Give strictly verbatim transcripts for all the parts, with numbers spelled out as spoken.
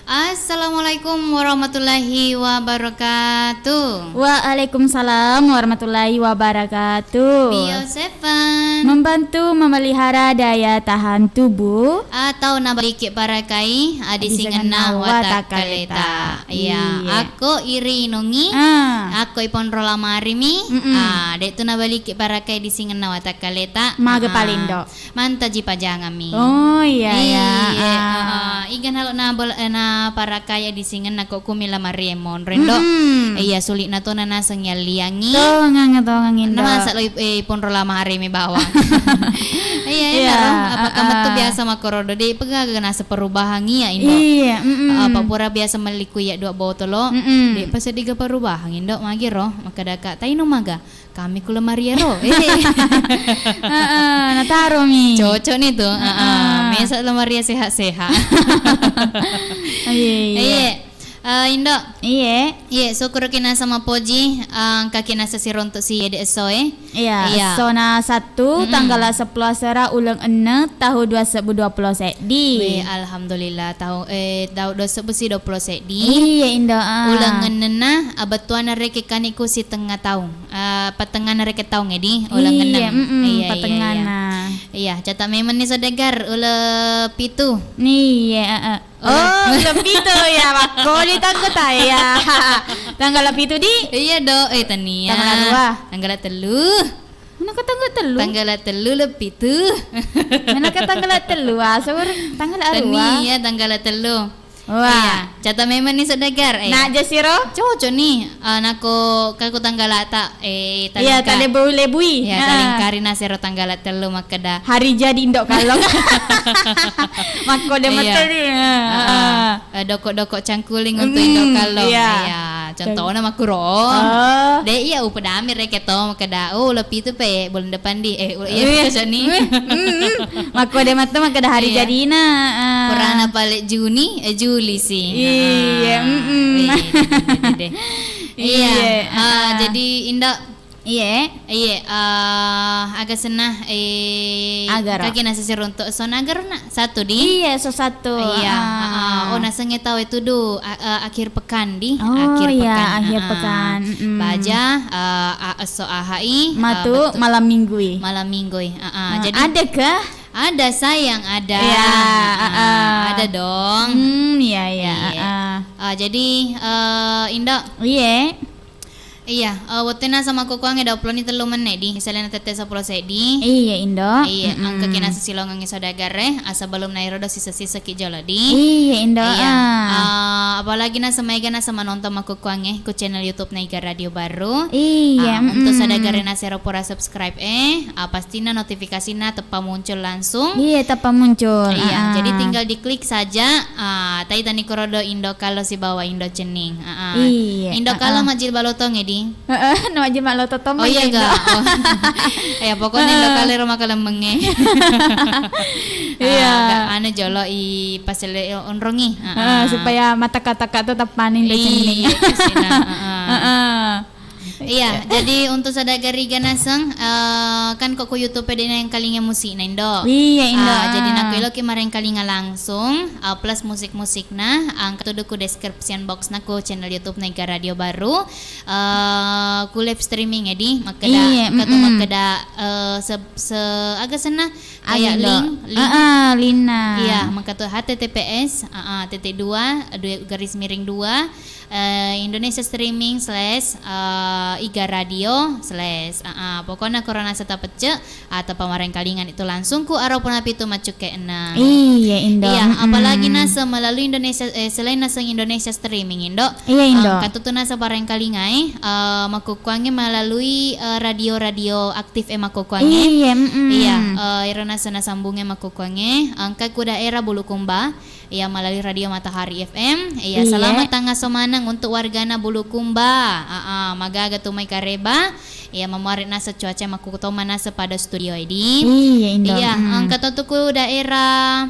Assalamualaikum warahmatullahi wabarakatuh. Waalaikumsalam warahmatullahi wabarakatuh. Bio Seven. Membantu memelihara daya tahan tubuh. Atau nabaliki barakai, adisingenna watakkaleta. Iya, iya. Akko irinungi, ah, akko iponro lamarimi, mm-mm, ah, de' tu nabaliki barakai disingenna watakkaleta. Maga, ah, paling do. Mantaji pajangammi. Oh, iya, iya. Iya, ah, ah. Iga nalo na bel-, eh, na parakaya disingenna ko kumi lamarie monrendo. Mm-mm. Iya, suli'na to na naseng yalliangi. Tongang, tongang, Indo. Na masa lo ip-, eh, iponro lamarimi bawang. Iya, iya, iya, naro. Apakah, ah, metu, ah, biasa makkorodo? De' pegaga nasa perubahan iya, Indo. Iya, mm-mm. Ah, apa pura biasa melli ku iya dua botolo. Mm-mm. De' pas diga perubahan, Indo. Magi ro, makkadaka, taino maga. Kami ku lamaria ro. Eh. Heeh, nataromi. Cocok ni tu. Heeh. Heeh. Mesa lamaria sehat-sehat. Iye, iye. Iye. Eh, Indo. Iye. Iye, syukur ki nasa mapoji, eh, engka ki nasa siruntu si ede esso e. Iya, iya. Essona Sattu, mm-mm, tanggal seppulo asera uleng enne tahu dua sebbu dua pulo seddi. Weh, alhamdulillah, tahu, eh, tahu dua sebbu si dua pulo seddi. Iya, Indo, ah. Uleng ennenna, ah, bettuanna rekeng kaniku si tengnga taung. Eh, patengnganna rekeng taung edi, ulengenna. Iya, mm-mm, iya, iya, iya. Patengnganna. Iya, catat memang ni saudagar, uleng pitu. Iya, heeh. Oh, uleng pitu ya, makkoli tanggo ta ya. Tanggal pitu di? Iya do, eh, tania. Tanggal dua. Tanggal tellu. Mana ke tanggal tellu? Tanggal tellu uleng pitu. Mana ke tanggal tellu? Ah, sore tanggal arua. Tania, tanggal tellu. Wah. Iya, catat memang ni saudagar, eh. Nak jasiro? Cocok ni. Eh, nako kaku tanggalata, eh, iya, talengka-, talebui-lebui. Iya, ah, talengkari nasero tanggala tellu makkeda. Hari jadi Indo Kallong. Makko de, iya, meteri. Ah, ah. Eh, doko-doko cangkuling untuk, mm, Indo Kallong. Iya. Iya, contohna makkuro. Oh. De iya upedami rekeng to makkeda, oh, uleng pitu pe bulan depan di. Eh, ul-, iya, iya, cocok ni. Eh, mm, mm. Makko de metto makkeda hari, iya, jadina, ah. Purana pale Juni, eh, Juli sih. Iya, ah, mm-mm. Weh, deh, deh, deh, deh. Iya, iya, ah, ah, jadi Indo. Iya. Iya, eh, aga senna, eh, agaro. Kaki nasa siruntu. Esso na agaro na? Satu di? Iya, esso Sattu. Iya, ah, ah. Oh, nasengnge tau itu du, a-, eh, akhir pekan di? Oh, akhir, iya, pekan. Akhir, ah, ah, pekan. Mm-mm. Baja, eh, a-, esso ahai, eh, matu bettu-, malam minggu i. Malam minggu i. Ah, ah. Ah, jadi ada kah? Ada, sayang, ada. Iya, ah, ah, ah, ada dong. Hmm, iya, iya, iya. Ah, ah. Ah, jadi, eh, Indo. Iya. Iya, eh, wettunna nasa makkukkuangnge dua pulo ni tellu menne di, misalnya tette seppulo seddi. Iya, Indo. Iya, mm-mm, engka ki nasa silongengngi saudagar e, ah, sebelum nairo do sisa-sisa ki jolo di. Iya, Indo. Iya. Ah. Ah, apalagi nasa maega nasa manontong makkukkuangnge ku channel YouTube na Iga Radio Baru. Iya, ah, mm-mm, untuk saudagar e nasero pura subscribe e, ah, pastina notifikasina teppa muncul langsung. Iya, teppa muncul. Iya, ah, ah, jadi tinggal diklik saja, ah, taitani korodo Indo Kallong sibawa Indo Cenning. Ah, ah. Iya, Indo, ah, Kallong, ah, majjilbab lotong edi. Heeh, no majjilbab lotong. Oh, iya, Indo. Ga. Oh. Ya, pokoknya Indo, ah, Kallong ro makalemmengnge. Iya. Ah, ga, anu jolo i paselle onrongi. Ah, ah, supaya mataka-taka tu teppani Indo Cenning. Iya, kasina. Ah, ah. Heeh. Iya, jadi untuk saudagar iga naseng, eh, kan ko ku YouTube de naengkalinga musikna, Indo. Iya, Indo. Ah, jadi, ah, nako eloki marengkalinga langsung, ah, plus musik-musikna, engka tu du ku description box na ku channel YouTube na Iga Radio Baru. Eh, ku live streaming edi, makkeda, iya, engka tu, mm-mm, makkeda, eh, se-, se-, aga senna? Kayak, anu, link, link. Ah, ah, linkna. Iya, makkeda tu H T T P S, ah, ah, titik dua, dua garis miring dua, eh, Indonesia streaming slash, eh, Iga Radio slash, ah, ah, pokoknya korona serta pecce atau pamarengkalingan itu langsung ku aro puna pitu maccuke enna. Iya, Indo. Iya, mm-mm, apalagi nasa melalui Indonesia, eh, selain nasa Indonesia streaming, Indo. Iya, Indo. Eh, engka tu nasa parengkalingai, eh, makkukkuangnge melalui, eh, radio-radio aktif e makkukkuangnge. Iya, mm-mm. Iya, eh, ero nasa nasambungnge makkukkuangnge. Engka ku daerah Bulukumba. Iya, melalui Radio Matahari F M. Iya, iya, selamat tangaso maneng untuk wargana Bulukumba. Ah, ah, magaga tu mai kareba. Iya, mamuare nasa cuaca makkutoma nasa pada studio edi. Iya, Indo. Iya, mm-mm, engka to tu ku daerah,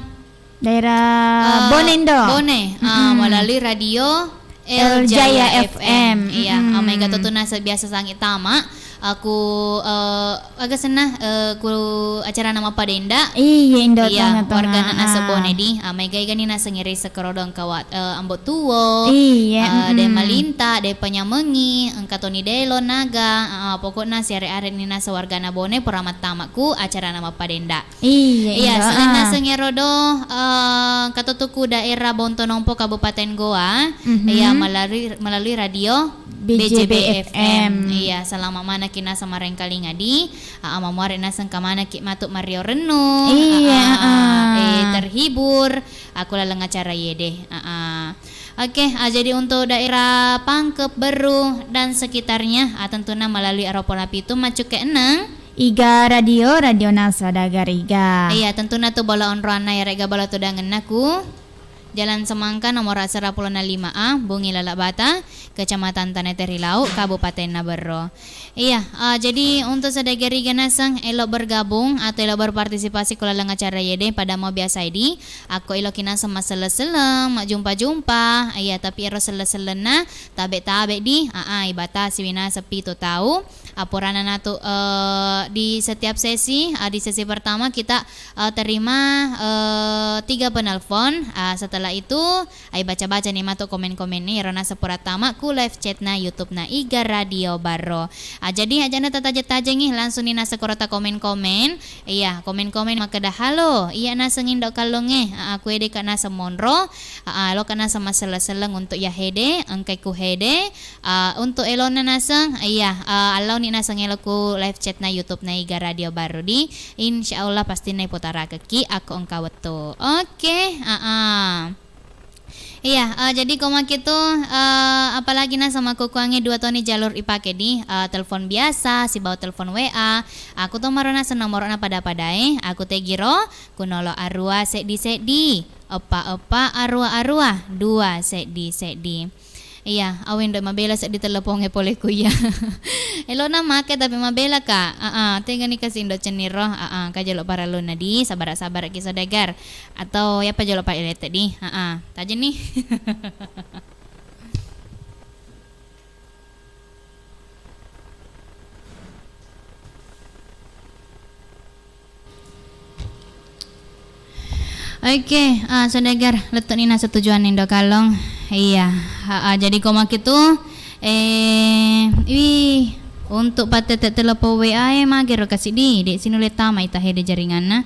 daerah, eh, Bone, Indo. Bone, ah, mm-mm, melalui radio L Jaya F M. Iya, mm-mm, ah, mega to tu nasa biasa sangi tama. Aku, eh, aga senna, eh, ku acarana mappadenda. Iya, Indo, iya, tama-tama. Wargana naseng Bone di, ah, maega-egani naseng iri sekkerodo engka wa-, eh, Ambo Tuo, iya, eh, De Malinta, De Panyamengi, engka toni Delo, Naga, ah, pokokna siare-areni naseng wargana Bone pura mattama ku acarana mappadenda. Iya, iya, Indo, selain ah. Naseng ero do, eh, engka to tu ku daerah Bontonompo, Kabupaten Gowa, mhm, iya, melalui, melalui radio B J B F M. B J B F M. Iya, selama manaki naseng marengkalinga di, aa, mamuare naseng kamanaki matu mario rennu, iya, aa, aa. Eh, terhibur, aku laleng acara yede, aa. Oke, ah, jadi untuk daerah Pangkep, Berru, dan sekitarnya, ah, tentunya melalui Aropona Pitu, Macuke Eneng. Iga Radio, Radio Nasa Dagariga. Iya, tentunya tu bola onroanna yarega bola tudangenna ku Jalan Semangka nomor serapulona lima A, Bungi Lalabata, Kecamatan Tanete Rilau, Kabupaten Naberro. Iya, eh, jadi untuk sadagariga naseng elo bergabung atau elo berpartisipasi ku laleng acara yede pada mau biasa idi, akko elo kinaseng masselleng-selleng, majumpa-jumpa, iya, tapi ero selleng-sellenna tabe-tabe di, aa, ibatasi winaseng pitu tau. Apurana natu, eh, di setiap sesi, eh, di sesi pertama kita, eh, terima, eh, tiga penelpon. Eh, setelah itu, ai baca-baca ni matu komen-komen ni, ero naseng pura tama ku live chat na YouTube na Iga Radio Barro. Ah, jadi ajana tataje-tajengi, langsung ni naseng korota komen-komen. Iya, komen-komen makkeda, "Halo, iya naseng Indo Kallonge. Ah, aku ede ka naseng monro. Ah, ah, lo ka naseng masselleng-selleng untuk ya hede, engkai ku hede." Ah, untuk elona naseng, iya, ah, allauni naseng elo ku live chat na YouTube na Iga Radio Barro di. Insya Allah pasti na iputarakekki akko engka wettu. Oke, ah, ah. Iya, eh, jadi ko makitu, eh, apalagi naseng makkukkuangnge dua toni jalur ipake di, eh, telepon biasa sibawa telepon W A. Aku to maro naseng nomoro'na pada-padae, aku tegiro, ku nolo arua seddi-seddi, eppa-eppa arua-arua, dua seddi-seddi. Iya, awe Indo mabela seddi telepongnge pole ku iya. Elona make tapi mabela ka. Aa, tegani kasi Indo cenniro. Aa, ka jolo parelluna di, sabara-sabara ki saudagar. Atau yapa jolo pa elete di. Aa, tajeni. Oke, ah, saudagar, lettu'ni naseng tujuanna Indo Kallong. Iya, ha, ah, jadi ko makitu, eh, wi, untuk pattette telepon W A e, magero kasiddi, de' sinulle tama ita hede jaringanna.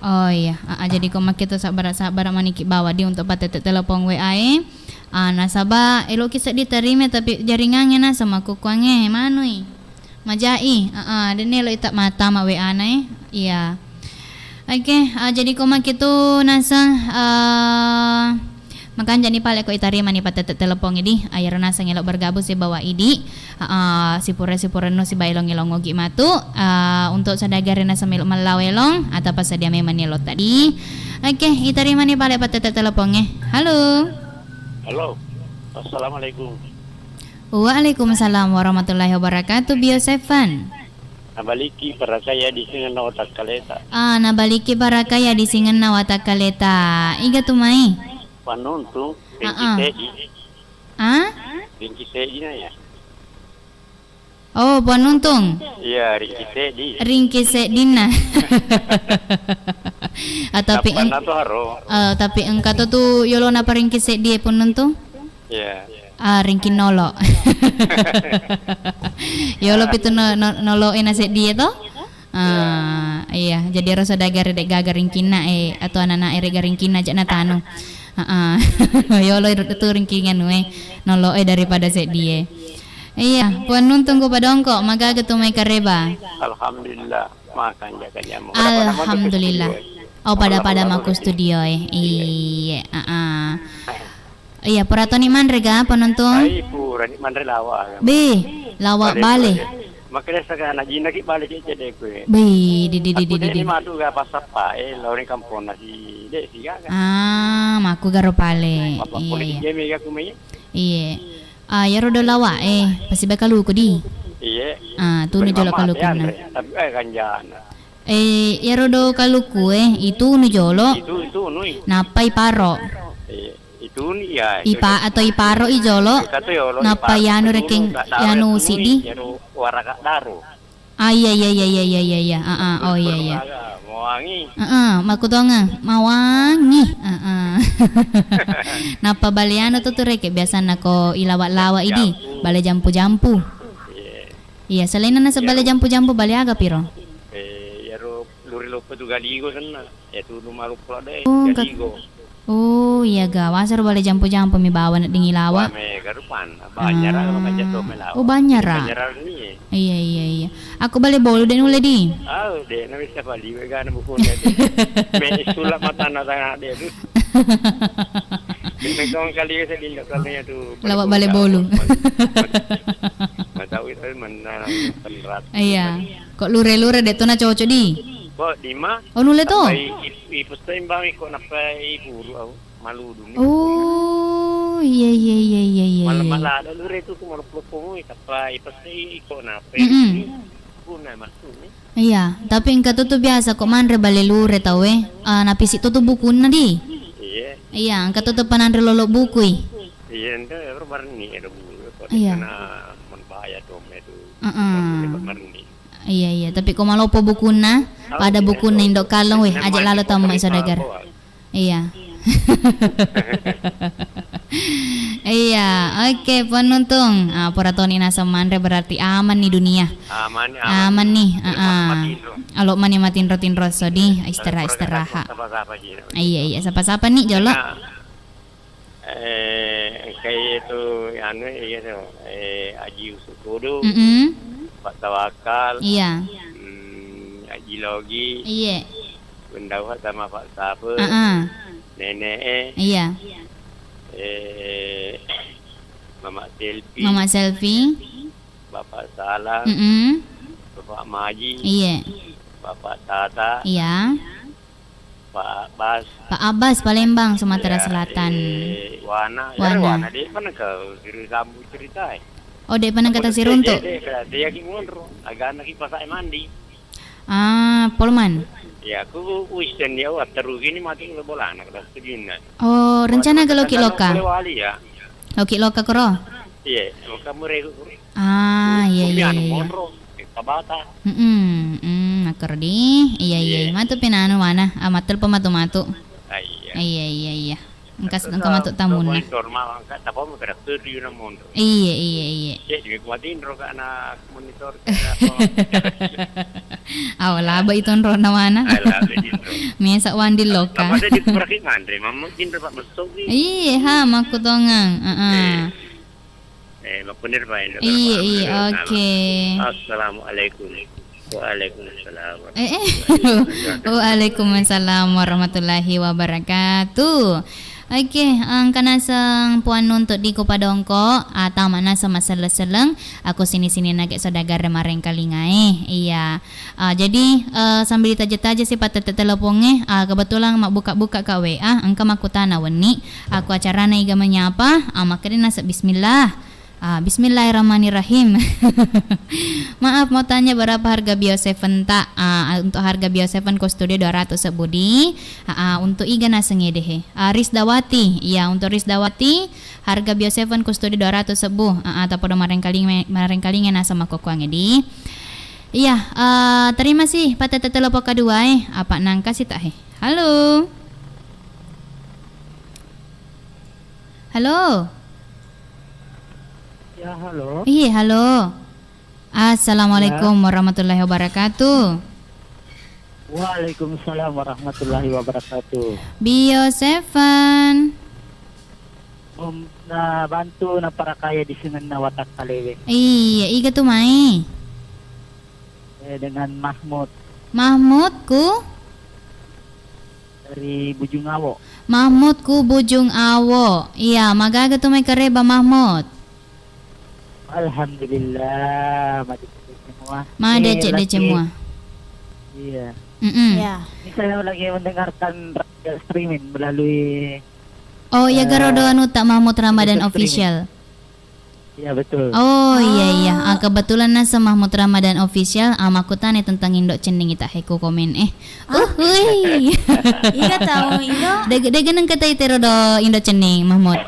Oh iya, ah, ah, jadi ko makitu sabbara-sabbara maniki bawa di untuk pattette telepon W A e. Ah, nasaba eloki seddi terima tapi jaringangnge naseng makkukkuangnge manui. Majai, ah, ah, denne lo ita matama W A na e. Iya. Oke, ah, jadi ko makitu naseng, ah, Makanja ni pale ko itarima ni pattette telepong idi, ayaro naseng elo bergabung sibawa idi, aa, sipura-sipura no sibawa elong-elong ogi matu, aa, untuk sadagare naseng melo mellau elong, atau passadia memang ni elo tadi. Oke, itarima ni pale pattette telepongnge. Halo. Halo. Assalamualaikum. Waalaikumsalam warahmatullahi wabarakatuh, Bio Seven. Nabaliki parakaya di singenna watakkaleta. Ah, nabaliki parakaya di singenna watakkaleta. Iga tu mai? Panuntung, ringki seddi. Ah? Ringki seddi na ya. Oh, Puang Nuntung? Iya, ringki seddi. Ringki seddinna. Ah, tapi eng-, eh, tapi engka to tu yolona pa ringki seddi e, Puang Nuntung? Iya. Ah, ringki nolo. Yolo pitu no-, no-, nolo e na seddi e to? Ah, iya. Jadi ero saudagare de' gaga ringkinna e, atau anak-anak e de' gaga ringkinna aja natanu. Heeh. Yolo ero tu ringkingan we. Nolo e daripada seddi e. Iya, Puang Nuntung ku padongko, magaga tu mai kareba. Alhamdulillah. Makanja kanja. Alhamdulillah. Oh, pada-pada mako studio e. Iya, heeh. Iya, pura toni manre ga, Puang Nuntung? Ai, pura ni manre lawa. Be, lawa bale. Makanya saka anak jina ki bale ki cede kue. Be, di, di, di, di, di, di. Aku de' ni matu ga pasappa, eh, lawan kampung nasi de' si gaga. Ah, mako garo pale. Apa pole ki jemi ga kumai? Iya. Ah, yaro do lawa, eh, pasti bakal uku di. Iya. Ah, tunu jolo kalukunna. Tapi, eh, kanjana. Eh, yaro do kaluku, eh, itu nu jolo. Itu, itu nui. Nappai paro. Iya. Tuni ya, ipa-, atau iparo i jolo, nappa iparo, iyanu rekeng, iyanu siddi. Iyaro waraka daro. Ah, iya, iya, iya. Ah, ah, oh, iya, iya. Mawangi. Heeh, makkutongeng, mawangi. Heeh. Nappa bale anu tu, tu rekeng biasanna ko ilawa-lawa idi, bale jampu-jampu. Iya. Iya, selainna naseng bale jampu-jampu, bale aga piro? Eh, iyaro luri loppo tu galigo senna. Iya tu, nu maloppo de, oh, engka. Galigo. Oh, iya ga, wasero bale jampu-jampu mi bawa nedding ilawa. Wah, mega rupanna. Banyara, ah, makaja to melawa. Oh, banyara. Banyara ni. Iya, iya, iya. Aku bale bolu de nulle di. Ah, de na bisa pali wega na buku de. Me sulap matana tangah de tu. Mega kali sedinda kalinya tu. Lawa bale bolu. Matau itu menang penrat. Iya. Ko lure-lure de tu na cocok di. Ko di ma? Oh, nulle to? Sampai i-, i-, ipessai bang iko nappa iburu au, maludu ni. Oh, iya, iya, iya, iya, iya, iya. Malam-malam ada lure tu, ku maloppo-loppo mui, tappa ipessai iko nappa. Mm-mm. Guna maksudnya. Iya, tapi engka tu, tu biasa ko manre bale lure tau e, ah, napisi tu, tu bukunna di. Iya. Iya, engka tu, tu pananre lolo bukui. Iya, ente ero barenni ero bulu, ko. Iya. Karena menbaya tu me tu. Heeh. Barenni. Iya, iya, tapi ko maloppo bukunna, oh, pada iya, bukunna Indo Kallong, weh, aja lalo tau mai saudagar. Iya. Iya, oke, Puang Nuntung. Ah, pura toni naseng manre berarti aman nih dunia. Aman, aman. Aman nih, heeh. Alo mani matinro-tinro sodi, istirahat, istirahat. Iya, iya, sapa-sapa nih, jolo. Eh, engkai tu, anu, iya tu, eh, Aji Usuk Kudu, mm-mm. Pak Tawakal, iya. Hmm, Aji Logi, iya. Bendau sama Pak Sape, heeh. Nenek e, iya. Eh, Mama Selfie, Mama Selfie. Bapak Salang, mm-mm. Bapak Maji, iya. Bapak Tata, iya. Pak Abbas. Pak Abbas, Palembang, Sumatera Selatan. Eh, Wana. Wana. Wana, de' pernah ke Siri Sambu cerita, eh. Oh, de' pernah kata Siruntu. De', de', de', de' ki monro. Agana ki pasai mandi. Ah, Polman. Ya, aku wis dan dia, wah, teru gini mati kalau bolana, kalau setuju. Oh, rencana ke loki loka? Wali ya. Loki loka koro? Iya, loka mure. Ah, iya, iya, iya. Monro, tabata. Mm-mm, mm, makkoro di. Iya, iya, iya. Matu pinanu mana? Ah, mattelpon matu-matu. Ah, iya. Iya, iya, iya. Engka, engka matu tamunna. Monitor mawang ka, tapau kada kerju na monro. Iya, iya, iya. Cek di kuatinro ka na monitor. Awa laba itu nro na mana? Awa laba itu. Mesa wandi loka. Apa ada di kuraki mandre, mamu tinro pak mesok ni. Iya, ha, makkutongang. Heeh. Eh. Eh, makkunir, Pak, Indo. Iya, iya, oke. Assalamualaikum. Waalaikumsalam. Eh, eh. Waalaikumsalam warahmatullahi wabarakatuh. Oke, engka naseng Puang Nuntu di Kupadongko, ah, tama naseng masselleng-selleng, aku sini-sini nake saudagar marengkalingae. Iya. Ah, jadi, eh, sambil ditaja-taja si pattette telepongnge, ah, kebetulan mabbuka-buka ka W A, engka makkutana wenni, aku acarana Iga Menyapa, ah, makkeda naseng bismillah. Ah, bismillahirrahmanirrahim. Maaf, mau tanya berapa harga Bio Seven ta? Ah, untuk harga Bio Seven ko studio dua ratus sebbu di. Ah, ah, untuk Iga naseng ede he. Ah, Risdawati. Iya, untuk Risdawati, harga Bio Seven ko studio dua ratus sebbu. Ah, ah, tapodo marengkaling, marengkalinge naseng makkokkoangnge di. Iya, eh, terima sih, pattette telepon kedua, eh. Apa nangka sih tak, he? Halo? Halo? Ya, halo. Iya, halo. Assalamualaikum warahmatullahi wabarakatuh. Waalaikumsalam warahmatullahi wabarakatuh. Bio Seven. Om, na bantu na parakaya di sengenna watak kalewe. Iya, iga tu mai? Eh, dengan Mahmud. Mahmud ku? Dari Bujung Awo. Mahmud ku Bujung Awo. Iya, magaga tu mai kareba Mahmud? Alhamdulillah, madeceng-deceng mua. Madeceng-deceng mua. Iya. Mm-mm. Iya. Ini saya lagi mendengarkan radio streaming melalui, oh, iya, eh, Garodo anu tak Mahmud Ramadan radio streaming. Official. Ya, betul. Oh, iya, iya. Ah. Ah, kebetulan naseng Mahmud Ramadan Official, ah, makkutana tentang Indo Cenning ita heku komen, eh. Ah. Uhuy. Iya, tahu, Indo. Dege-, dege nengka tai tero do Indo Cenning, Mahmud.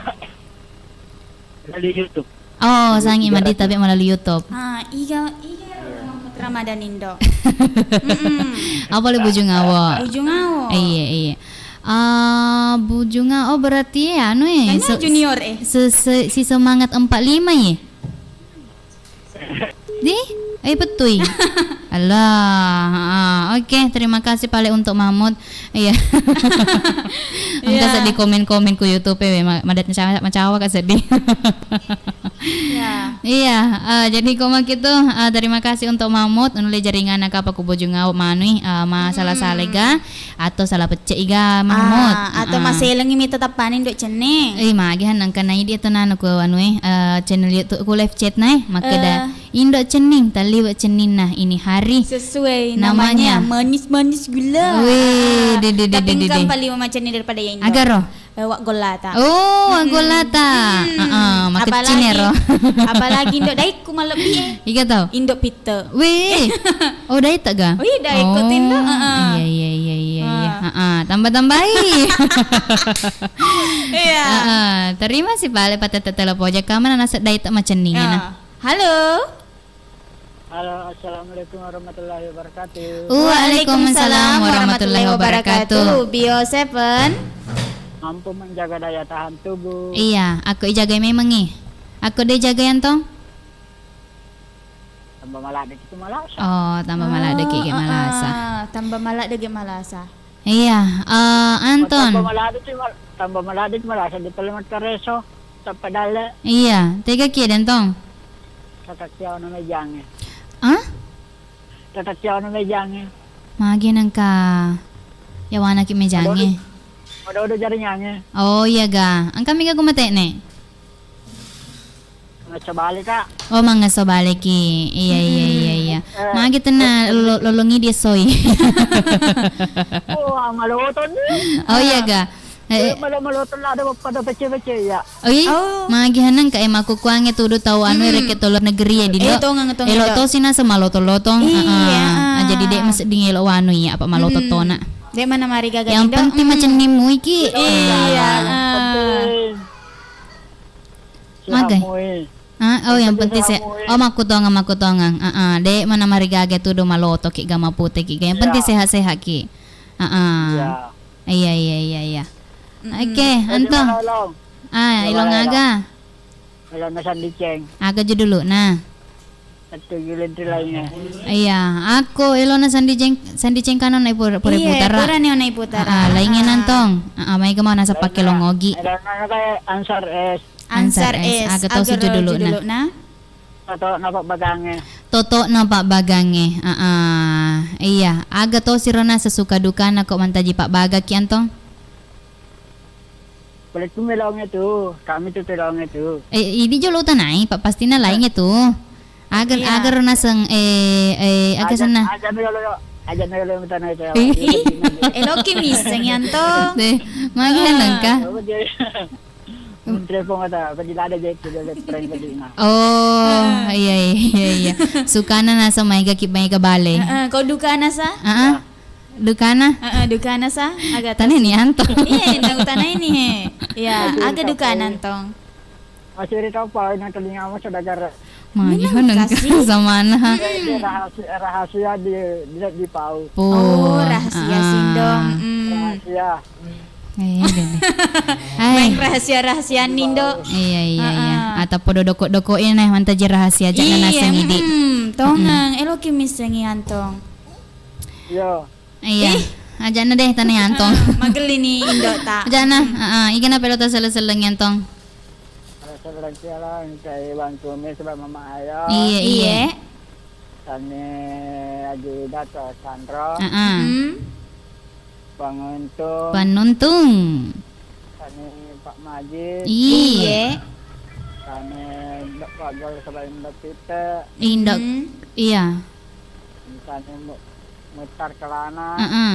Melalui YouTube. Oh, sangi madi tapi melalui YouTube. Ah, iga, iga Mahmud Ramadan Indo. Mm-mm. Apa le Bujung Awo? Bujung Awo. Iya, iya. Ah, Bujung Awo berarti ya anu eh, Kayaknya se-, junior eh. Se-, se-, si semangat empat lima ya? Di? Eh, betul. Allah, ah, oke, terima kasih pale untuk Mahmud. Iya. Engka Iya. seddi komen-komen ku YouTube e, ma-, madat macawa, macawa ka seddi. Iya. Iya, eh, jadi ko makitu, eh, terima kasih untuk Mahmud, nulle jaringan nakapa ku Bujung Awo manui, eh, ma salah-salah ga, atau salah pecce iga Mahmud. Ah, atau Heeh. maselengi mi tetap panen dok cenne. Eh, magi han nangka nai dia tenana ku anu eh, eh, channel YouTube ku live chat na eh, makkeda. Eh. Indo Cenning, talliwe cenninna ini hari. Sesuai namanya, namanya manis-manis gula. Wih, Ah, di, di, di, tapi di, di, engka di. paling manis daripada yang Indo. Agaro? Eh, wak golata. Oh, wak Mm-mm. golata. Mm-mm. Heeh, makecil Apalagi, ero. apalagi Indo daikku malebbi eh. Iga tau? Indo pitte. Wih. Oh, daita ga? Wih, daikku Oh, tindo. Heeh. iya, iya, iya, iya, iya. Ah. Heeh, tambah-tambahi. Iya. Heeh, terima sih pale patete telepon aja kamana nasib daita macenning Iya. na. Halo. Halo, assalamualaikum warahmatullahi wabarakatuh. Waalaikumsalam warahmatullahi wabarakatuh. Bio Seven. Mampu menjaga daya tahan tubuh. Iya, aku ijagai memang ih. Aku deh jagai Antong. Tambah maladde ki malasa. Oh, tambah maladde ki Oh, malasa. heeh, tambah maladde ki malasa. Iya, eh, Anton. Tambah maladde ki mal-, tambah maladde ki malasa di pale mattereso, tappa dalle. Iya, tega ki den tong. Tatakiaono mejangnge. Ah? Tatakiaono mejangnge. Magi nengka yawana ki mejangnge. Odo-odo jaringangnge. Oh, iya ga. Engka mega ku matene. Mangesso bale, Kak. Oh, mangesso bale ki. Iya, iya, iya, iya. Eh, Magi tenna lo-, lolongi dia soi. Oh, malotong ni. Oh, iya ga. Eh, eh. Malo-, malotong lah ada pada pece-pece ya. Oh, iya. Oh. Magi hanang ka e makkukuangnge tudu tau anu Mm-mm. reke to luar negeri ya, Dindo. Eh, tongang, tongang, Elo Dindo. To sina semaloto-lotong. Iya. Heeh. Ah, jadi dek mas ding elo anu ya apa maloto Mm-mm. tona. Dek mana mari gaga Yang Dindo. penting Mm-mm. macenning mui ki. Iya, Yang ah. penting. Magai? Sehat mui. Ah, oh, yang penting sehat mui. Oh, makkutongeng, makkutongeng. Ah, ah. Dek mana marigaga tudu maloto ki ga mapute ki ga. Yang penting Iya. sehat-sehat ki. Ah, ah. Iya. Iya, iya, iya, iya. Mm-mm. Oke, Eh, Anto. di mana, Long? Ah, Di Ilong mana, Ilong? Aga. Ilong na Sandiceng. Aga judulu nah. Satu gilentri lainnya. Iya, aku Ilong na Sandiceng, Sandiceng kanon na ipur-, pura Iya, putara. pura ni ona iputara. Ah, ah, lainnya Ah. nantong. Ah, ah, mai kemana sepake Lainnya, longogi. Ilong na kayak Ansar S. Ansar Ansar S. S. Aga tau Aga si ro juduluna. juduluna. Toto napa bagange. Toto napa bagange. Heeh. Iya, aga to sirona sesuka dukana ko mantaji pabbaga ki Antong? Boleh tu melonge tu, kami tu melonge tu. Eh, idi jolo utanai, pa-, pastina lainge tu. Aga, Iya. aga ro naseng, eh, eh, aga Aja, senna. aja melo, aja melo tanah itu. Ih. Eloki miseng Antong. Deh, magi Ah. nengka. Apa dia? Mun telepon kata, apa dilada je tu dia prank tadi nah. Oh, Ah. iya, iya, iya, iya. Sukana nasa maega ki, maega bale. Heeh, ko dukana sa? Heeh. Ya. Dukana? Heeh, dukana sa? Aga Tane tas- ni Antong. Iya, nau tanai ni he. Ya, Masih aga dukana kapal. Antong. Masih ri kapal, nang telinga masa dagar. Magi Minang honeng kasih. Samana. Dia, dia rahasia, rahasia di, di, di pau. Oh, Oh, rahasia ah. sindong. Mm. Rahasia. Eh, gini. Hai. Main rahasia-rahasia nindo. Iya, iya, iya. Heeh. Atau podo doko-doko ini mantaji rahasia aja Iya, naseng idi. mm, tongang, Mm-mm. eloki misengi Antong. Iya. Iya. Ih. Ajana deh tane Antong. Heeh, mageli ni indo ta. Ajana, Mm. heeh, igana pelo ta seleng-seleng Antong. Kalau sebelah sialan, saya bantu mi sebab mama ayah. Iya, iya. Iya. Tane Aji Dato Sandro. Heeh. Mm. Panguntung. Panuntung. Tane Pak Majid. Iya. Iya. Tane Pak Gol sebab Indo Pite. Indo. Mm. Iya. Tane Mu-, Mutar Kelana. Heeh.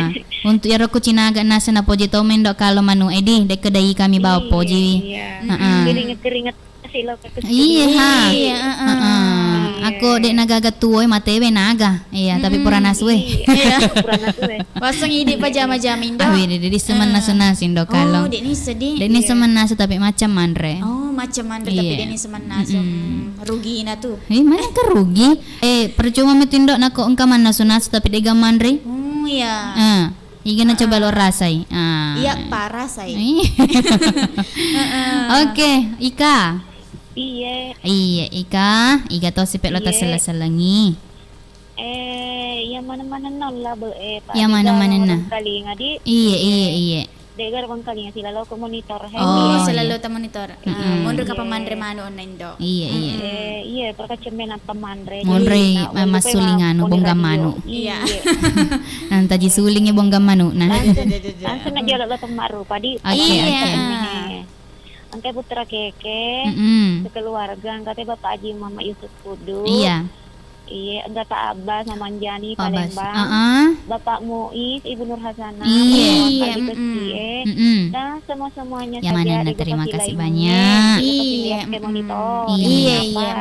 Untuk iyaro kucinaga nasa napoji to mendo kalo manu edi, dekke dai kami bawa poji. Iya. Heeh. Keringet-keringet sih lo ke kucing. Iya, ha. Iya, heeh. Heeh. Aku dek nagaga tuo, matewe naga. Iya, tapi pura nasu e. Iya, pura nasu e. Waseng idi pajama-jama indo. Awi, dek, dek, semen nasu-nasu indo kalo. Oh, dek ni sedih. Dek ni semen nasu tapi macam manre. Oh, macam manre tapi dek ni semen nasu. Hmm, rugi na tu. Eh, mana ke rugi? Eh, percuma metindo nako engka mannasu-nasu tapi dega manre. Oh, iya. Eh, iga na coba lo rasai. Ah. Iya, pa rasai. Iya. Heeh. Oke, Ika. Iye. Iye, Ika, iga to sipe lo Iye. Taselleng-sellengi. Eh, iya maneng-manenna labe e, Pak. Iya maneng-manenna. Kalinga, di. Iye, iye, iye. Dega bangkalinga silaloko monitor, he. Oh, iya. Selalu ta monitor. Ah, monro ka pamanre manu onna Indo. Iya, iya. Eh, iya, perkacembe nappa manre. Monro i massulinga anu, bongga manu. Iya. Nanta ji suling e bongga manu, nah. Langsung, langsung na jolo lo temmaru, padi. Oke, oke. Engka putra keke, sekeluarga, engka te Bapak Haji Muhammad Yusuf Kudu. Iya. Iya, enggak tak Abbas, Mama Anjani, Palembang. Heeh. Bapak Muiz, Ibu Nur Hasanah, Palembang, iya, kecil, eh. Dan semua-semuanya saja, manenna, terima kasih banyak. Iya, monitor. Iya, iya.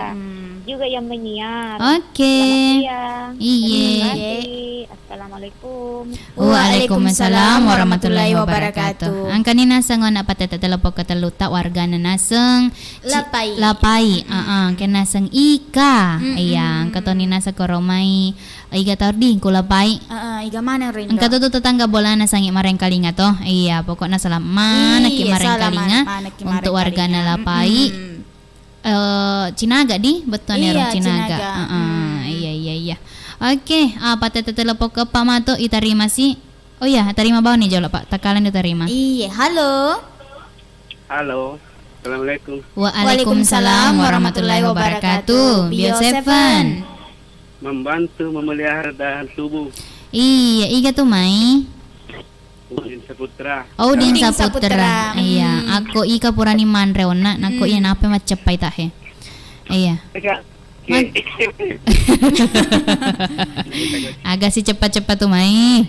Juga yang menyiar. Oke. Selamat siang. Iya. Terima kasih. Assalamualaikum. Waalaikumsalam warahmatullahi wabarakatuh. Engkani naseng ona patetta telepon ketellutta wargana naseng Ci-, Lapai. Lapai, heeh, engka naseng Ika. Iya, engka toni naseng koromai. Iga taording ku Lapai. Heeh, iga maneng rinro. Engka tu tetangga bolana sangi marengkalinga to. Iya, pokokna salam manekki marengkalinga untuk wargana Lapai. Eh, Cinaga di bettuanna ero Cinaga. Iya, Cinaga. Heeh, iya, iya, iya. Oke, ah, patetta telepon keeppa matu itarima si. Oh iya, tarima bawang ni jolo, Pak. Takkalang ditarima. Iya, halo. Halo. Assalamualaikum. Waalaikumsalam warahmatullahi wabarakatuh. Bio Seven. Membantu memelihara daya tahan tubuh. Iya, iga tu mai? Udin Saputra. Oh, Udin Saputra. Iya, akko Ika purani manre onna, nakko iya nape macceppai tahe. Iya. Aga si ceppa-ceppa tu mai.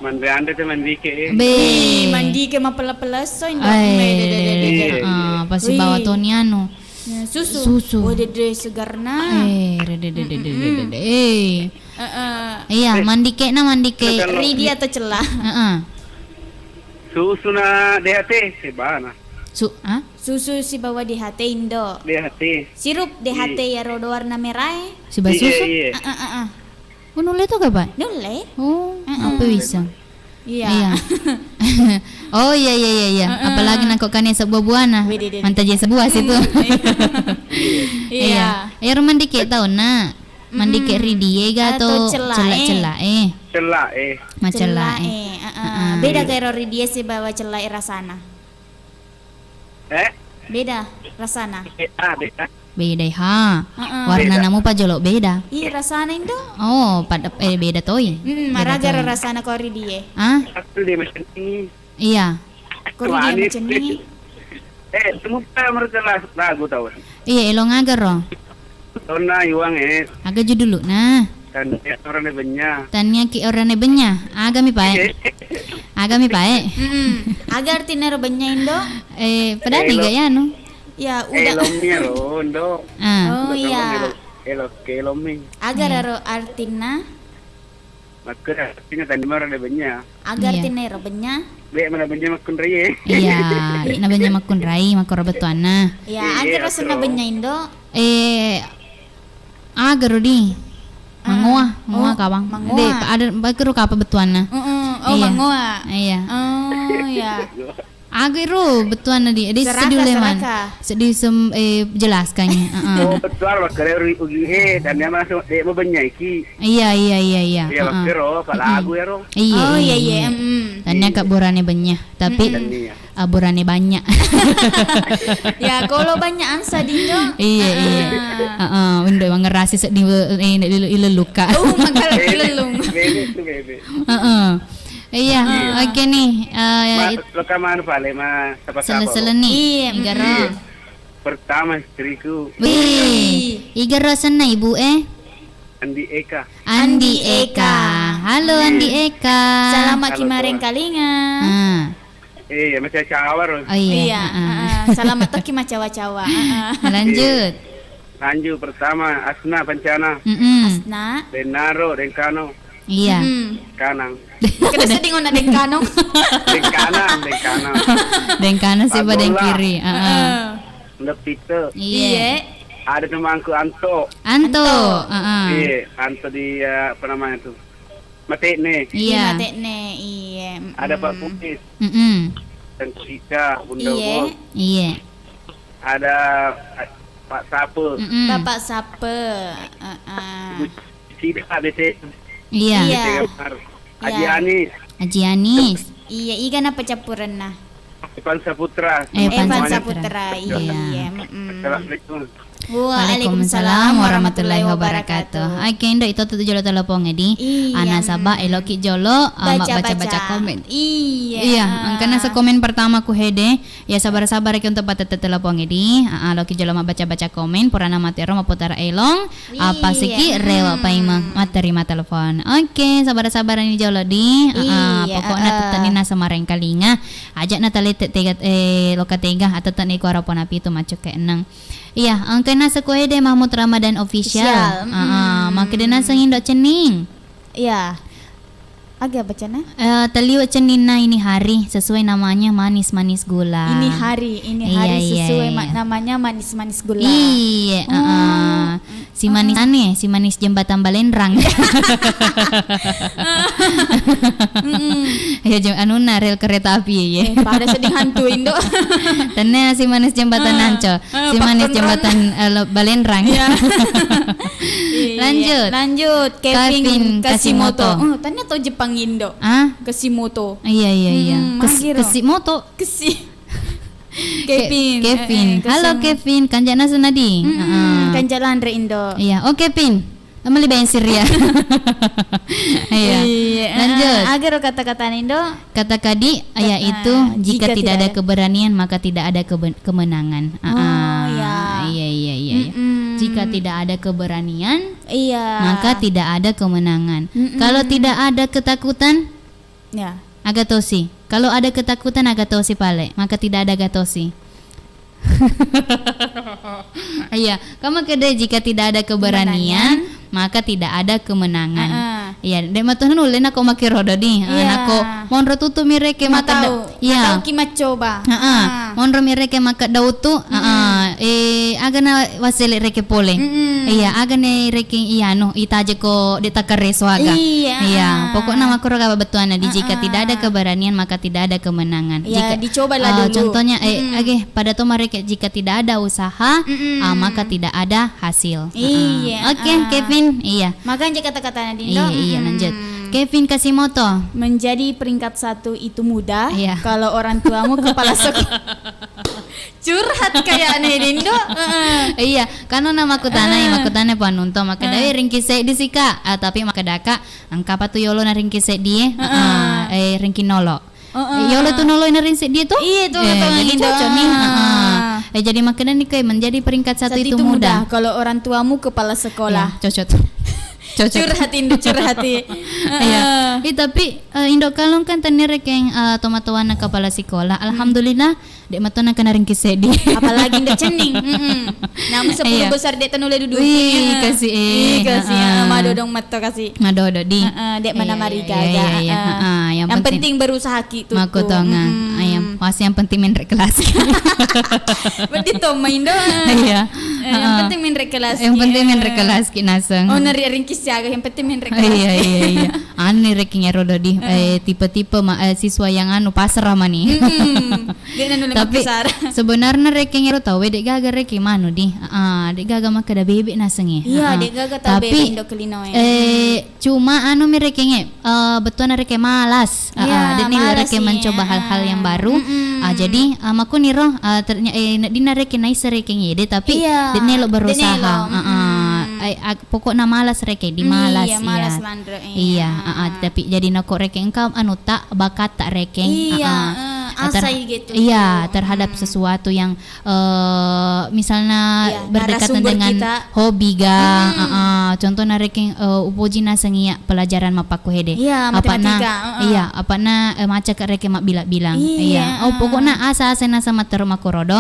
Manre anre te mandike, eh. Be. Ih, mandike mapella-pella esso, Indo. Iya. Heeh, pasti bawa toni anu. Ya, susu. Susu. Wah, dede segarna. Eh, dede, dede, dede, dede. Eh. Heeh. Iya, mandike na mandike. Ridi atau cella? Heeh. Susu na D H T, sebana. Su-, ah? Susu sibawa D H T, Indo. D H T. Sirup D H T iyaro do warna merae. Siba susu? Iya, iya. Heeh, heeh. Oh, nulle to ga, Pak? Nulle. Oh, apa bisa? Iya. Oh, iya, iya, iya, iya. Apalagi nako kane sebuah-buahna. Mantaje sebuah situ. Iya. Iya, rumah dikit tau, Nak. Mandike ri die ga atau cella-cella e? Cella e. Ma cella e. Heeh. Beda ga ero ri die sibawa cella e rasana? Eh? Beda rasana? Beda, beda. Beda, ha. Heeh. Warnana mupa jolo beda. Ih, rasana, Indo? Oh, pada, eh, beda toi. Mm, maraga ro rasana ko ri die? Ah? Aku di macam ini. Iya. Kori dia macam ni. Eh, semua mereka lagu tahu. Iya, elong aga ro. Tonna iwang, eh. Aga judulu nah. Tania orane benya. Tania ki orane benya. Aga mi pae. Aga mi pae. Mm-mm. Aga artinya ro benya, Indo? Eh, padani ga ya, anu? Ya, udah. Elong mi ro, Indo. Ah. Oh, iya. Elok, elok mi. Aga ro artinya? Makkeda artinya tania orane benya. Aga artinya ero benya? Be mana benya makkunrai e. Iya, na benya makkunrai, makkoro bettuanna. Iya, aga rasana benya, Indo? Eh, aga ro di. Mangoa, mangoa kawang. Mangoa. De, ada, makkoro kapa bettuanna. Heeh. Oh, mangoa. Iya. Oh, iya. Aga ro bettuanna di, di sedih leman. Sedih sem-, eh, jelaskannya. Heeh. Oh, bettuanna makkeda ri ugi e, dan dia masuk, de, mau benya iki. Iya, iya, iya, iya. Iya, makkero, apa lagu ya, ro? Iya, oh, iya, iya. Tania ka burane benya, tapi, ah, burane banyak. Ya, kalau banyak ansa di, Indo. Iya, iya. Heeh, undo mangerasi sedih, eh, nek dilu-, ilelluka. Oh, makala ilellung. Bebe tu, bebe. Heeh. Iya, oke nih. Eh, loka manu pale ma sapa-sapa. Selen-selen nih. Iya, iga ro. Pertama istriku. Wih, iga ro asenna ibu e? Andi Eka. Andi Eka. Halo, Andi Eka. Selamat ki marengkalinga. Ah. Eh, macam cawa ro. Oh iya. Iya, heeh. Selamat toki macawa-cawa. Heeh. Lanjut. Lanjut pertama, Asna Pancana. Mm-mm. Asna. Denaro, Dengkano. Iya. Mm-mm. Kanang. Kada sedih ngona Dengkano. Dengkanang, Dengkanang. Dengkanang siba dengkiri. Heeh. Ndepite. Iya. Ada temanku Anto. Anto. Anto. Heeh. Iya, Anto di, eh, apa namanya tuh? Matekne. Iya. Iya, Matekne. Iya. Ada Pak Pupis. Mm-mm. Dan Kusika, Bunda Bos. Iya. Ada, eh, Pak Sape. Mm-mm. Bapak Sape. Heeh. Ibu Sida, B T. Iya. Iya. B T Gambar. Haji Iya. Anis. Haji Anis. Iya, iga napa campurenna? Evan Saputra. Evan Evan Saputra. Saputra, iya, Iya. iya, mm-mm. Assalamualaikum. Waalaikumsalam warahmatullahi wabarakatuh. Oke, Indo, itu tuh jolo telepon, Edi. Iya, Ana Sabah, mm. Eloki jolo, ah, Baca-baca. Baca-baca komen. Iya. Iya, engkana sekomen pertama ku hede. Ya, sabar-sabar ki untuk patette telepong, Edi. Ah, ah, loki jolo mabbaca-baca komen, purana matero maputara elong, apa Iya. siki rewa Mm. paimeng matterima telepon. Oke, sabar-sabar ni jolo, Di. Ah, ah, Iya, pokokna ah, ah. tette'ni naseng marengkalinga. Aja na talette tega, eh, loka tega, ah, tette'ni kuaro pona pitu maccuke enneng. Iya, engka naseng ku hede Mahmud Ramadan Official. Official, Ah, ah, mm. makkeda naseng Indo Cenning. Iya. Aga bacana? Eh, teliwe cenninna ini hari sesuai namanya manis-manis gula. Ini hari, ini Iya, hari iya, sesuai ma-, iya. namanya manis-manis gula. Iya, Oh. heeh. Si manis ane, si manis jembatan Balenrang. Mm-mm. Ya, jem-, anunna rel kereta api, ya. Eh, pada sedih hantu, Indo. Tenna si manis jembatan Ah. Anco. Ah, Si manis pakkonrong. jembatan, eh, lo-, Balenrang. Iya. Iya. Lanjut. Lanjut, Kevin Kevin Kasimoto. Kasimoto. Oh, tania to Jepang Indo. Ah? Kasimoto. Iya, iya, iya. Hmm, Kes-, magiro. Kasimoto. Kesi-, Ke-, Kevin. Kevin. Eh, eh, Halo, Kasimoto. Kevin. Kanjana senadi. Mm-mm, Heeh. Kanjana Andre Indo. Iya. Oh, Kevin. Meli bensin ya. Iya. Iya, Lanjut. eh, agaro kata-kata Indo. Kata kadi, Kat-, yaitu, eh, jika jika tidak ada tidak ada keberanian, maka tidak ada kebe-, kemenangan. Ah, Oh, ah. ya. Iya, iya, iya, iya. Mm-mm. Jika tidak ada keberanian, Iya. maka tidak ada kemenangan. Mm-mm. Kalau tidak ada ketakutan, Ya. agatosi. Kalau ada ketakutan, agatosi pale, maka tidak ada gatosi. Iya, kamu kede jika tidak ada keberanian, Kemenangan. maka tidak ada kemenangan. Heeh. Iya, de' matu nulle nako makkiro dodi. Ah, Iya. nako monro tutu mi reke Cuma makkeda-, tahu, iya. tahu ki maccoba. Heeh. Ah. Monro mi reke makkeda utu, Mm-mm. heeh. Eh, aga na wasele reke pole. Mm-mm. Iya, aga ne reke ianu, itaje ko de' takkareso aga. Iya. Iya, pokokna makkuro ga bettuanna di jika Heeh. tidak ada keberanian maka tidak ada kemenangan. Iya, Jika, dicobalah eh, dulu. contohnya, eh, Mm-mm. age, pada to mareke jika tidak ada usaha, Mm-mm. ah, maka tidak ada hasil. Iya, Heeh. Oke, ah. Kevin, iya. Makanya kata-katanya Dindo. Iya, iya, Mm-mm. lanjut. Kevin Kasimoto. Menjadi peringkat satu itu mudah. Iya. Kalau orang tuamu kepala sekolah. Curhat kayaknya Dindo. Heeh. Iya, kan ona makkutana, Heeh. makkutana panunto, makkeda, Heeh. "Eh, ringki seddi sika." Ah, tapi makkedaka, "Engkapa tu yolo na ringki seddi e?" Heeh. Ah, eh, ringki nolo. Heeh. Eh, yolo tu nolo na ring seddi tu? Iya, tu Eh, ngetong jadi Dindo. cocok nih. Ah. Heeh. Eh, jadi makkedani koe menjadi peringkat satu Satu itu itu mudah. mudah kalau orang tuamu kepala sekolah. Iya, cocok. Cocok. Curhat Indo, curhat i. Iya. Heeh. Eh, tapi, eh, Indo Kalong kan tania rekeng, eh, tomatoanna kepala sekolah. Hmm. Alhamdulillah, de' matona kena ringki seddi. Apalagi Indo Cenning. Mm-mm. Namun sepuluh Iya. besar de' tanulle duduk. Wih, Iya. kasi, eh. Ih, kasi, Heeh. ah, madodong matto kasi. Madodo di. Heeh, de' mana Iya, mari iya, gaga. iya, iya, iya. Heeh. Heeh, yang Yang penting penting berusaha ki tu. Makotonga. Mm-mm. Ah, yang, pas yang penting menre kelas. Berarti to main doang. Iya. Eh, yang Heeh. penting menre kelas Yang ki. penting menre Iya. kelas ki naseng. Oh, nari ringkis siaga, yang penting menre kelas Iya, ki. iya, iya. Anu ni rekeng ero dodi, Heeh. eh, tipe-tipe ma-, eh, siswa yang anu, pasrah mani. Mm-mm. De' nanu le Tapi makkasara. sebenarnya rekeng ero tau, eh, de' gaga rekeng manu di. Ah, de' gaga makkeda bebe' naseng e. Iya, Heeh. de' gaga tau Tapi, bebe' Indo Kalinoe. eh, Cuma anu mi rekeng e, eh, bettuanna rekeng malas. Ah, Iya, ah, de'ni malas, rekeng iya. mencoba hal-hal yang baru. Mm-mm. Ah, jadi, ah, makkuniro, ah, ternya-, eh, neddinna rekeng naisseng rekeng ede, tapi Iya, de'ni lo de'ni berusaha. lo, Ah, ah. mm-mm. Eh, ag-, pokokna malas rekeng, di Mm, malas, iya, malas iya. lanre, iya. Iya, ah, ah, Ah. tapi jadi nako rekeng engka anu ta, bakatta rekeng. Iya, Ah, ah. eh, Ah, ter-, asai gitu. iya, terhadap Mm. sesuatu yang eh, misalna Iya, berdekatan narasumber dengan kita. hobi ga, Mm-mm. heeh, contohna rekeng, eh, upoji naseng iya pelajaran mappakkuhede. Iya, Apa'na, matematika, heeh. iya, apa'na, eh, macaka rekeng mabbilang-bilang. Iya, Iya. Oh, heeh. pokokna asa-asa naseng matteru makkorodo.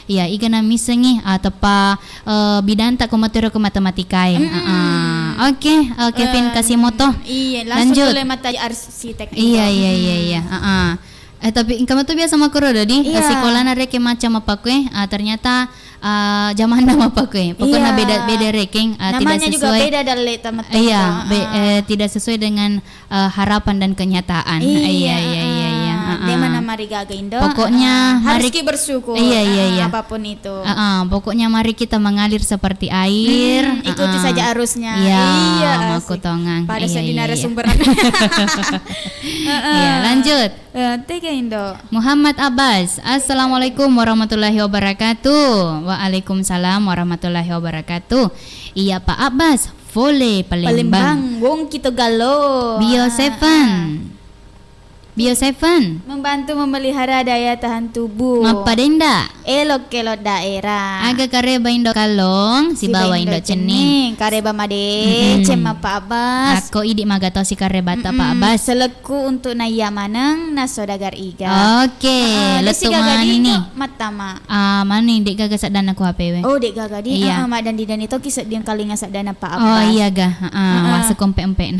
Iya, igana missengi, ah, teppa, eh, bidanta ko matteru ko matematikae. Mm-mm. Heeh. Oke, eh, Kevin Eh, Kasimoto. Iya, langsung Lanjut. mulai mata arsitek Iya, itu. iya, iya, Mm-mm. iya. Heeh. Eh, tapi engka matu biasa makkoro dodi, Iya. sikolana rekeng macca mappakue, ah, ternyata, ah, jamanna mappakue. Pokokna Iya. beda, beda rekeng, ah, tidak Namanya juga sesuai. beda dalle tamatta Iya, itu. be-, Ah. eh, tidak sesuai dengan, eh, harapan dan kenyataan. Iya, Iya, iya, iya, iya. ah. Heeh. Dé' mana marigaga, Indo. Pokoknya, heeh, harus mari ki bersyukur. Iya, iya, heeh, iya. Apapun itu. Heeh, pokoknya mari kita mengalir seperti air. Hmm, ikuti, heeh, saja arusnya. Iya, iya, asik. Makkutongang. Pada, iya, sedih, iya, iya, narasumber. Heeh. Iya, lanjut. Eh, tega, Indo. Muhammad Abbas, "Assalamualaikum warahmatullahi wabarakatuh." Waalaikumsalam warahmatullahi wabarakatuh. Iya, Pak Abbas, fole Palembang. Palembang, wong kita galo. Bio, ah, Seven. Ah. Bio Seven. Membantu memelihara daya tahan tubuh. Mappadenda. Elok-elok daerah. Aga kareba Indo Kallong, sibawa Indo Cenning. Kareba madeceng, mm-mm, mappa Abbas. Akko idi magato si karebata, mm-mm, Pak Abbas. Selekku untuk naiya maneng, na saudagar iga. Oke, heeh, lettu mani ni. Mattama. Ah, mani, de' gaga saddanna ku H P we. Oh, de' gaga, di. Iya. Heeh, maddandi-dandi toki sedding kalinga saddana Pak Abbas. Oh, iya ga. Heeh, heeh. Masuk kompe-empe.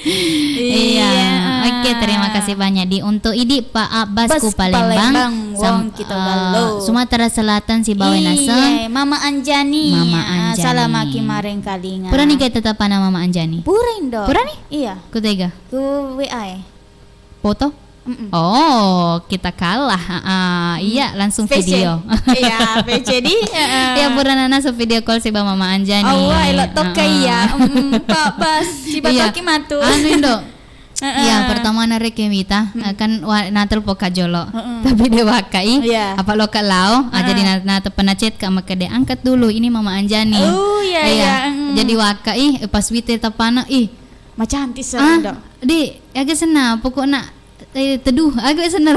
Iya. Iya. Oke, terima kasih banyak, di. Untuk idi Pak Abbas ku Palembang, Palembang, sam-, wong kita, eh, galo. Sumatera Selatan sibawa naseng. Iya, Mama Anjani. Mama Anjani. Ah, salamaki mareng kalinga. Purani ga tetappana Mama Anjani? Pura, Indo. Purani? Iya. Ku tega? Ku W A e. Foto? Mm-mm. Oh, kita kalah. Ah, iya, langsung video. Iya, P C di. Heeh. Iya, purana naseng video call siba Mama Anjani. Awwa, elok tokka iya. Mm, Pak Bas, siba toki matu. Anu, Indo. Heeh. Iya, pertama narekeng mita, eh, kan wa-, natelpon ka jolo. Heeh. Tapi de' wakka i. Iya. Apa loka lao, ah, jadi na-, nateppa na-chat ka makkeda, "Angkat dulu, ini Mama Anjani." Oh, iya, iya. Mm. Jadi wakka i, eh, pas wite tapana, ih, macantik, ah, Indo. Di, aga senna, pokokna, eh, teduh, aga senna.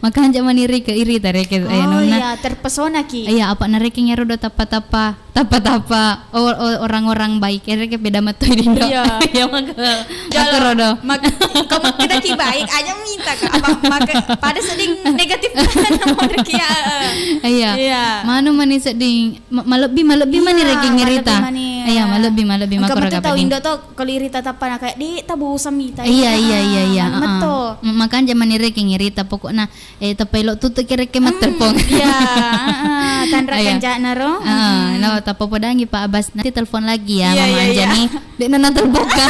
Makanja mani reke, irita reke, eh, oh, nonna. Iya, terpesona ki. Iya, apa narekeng ero do tappa-tappa, tappa-tappa, o-, o-, orang-orang baik, reke beda metto Indo. Iya. Iya, maka, jolo, aku rodo. Mak-, kau mak-, kita ki baik, aja minta ka. Apa, maka, pada sedding negatif. Iya. Iya. Manu mani sedding Ma-, malebbi, malebbi mani reke ngerita. Iya, malebbi mani. Iya, malebbi, malebbi. Engka matu tau Indo to, kalau irita tappana kayak, "Di, tabosan mita." Iya, iya, iya, iya, heeh. Metto. M-, makanja mani reke ngerita, pokokna, eh, teppa elo tutu ki reke mattelpon. Iya, heeh, tanra kanjana ro. Heeh, no, tappa podangi Pak Abbas, nanti telepon lagi ya, Mama Anjani. Iya, iya, iya. De'na natelpon ka.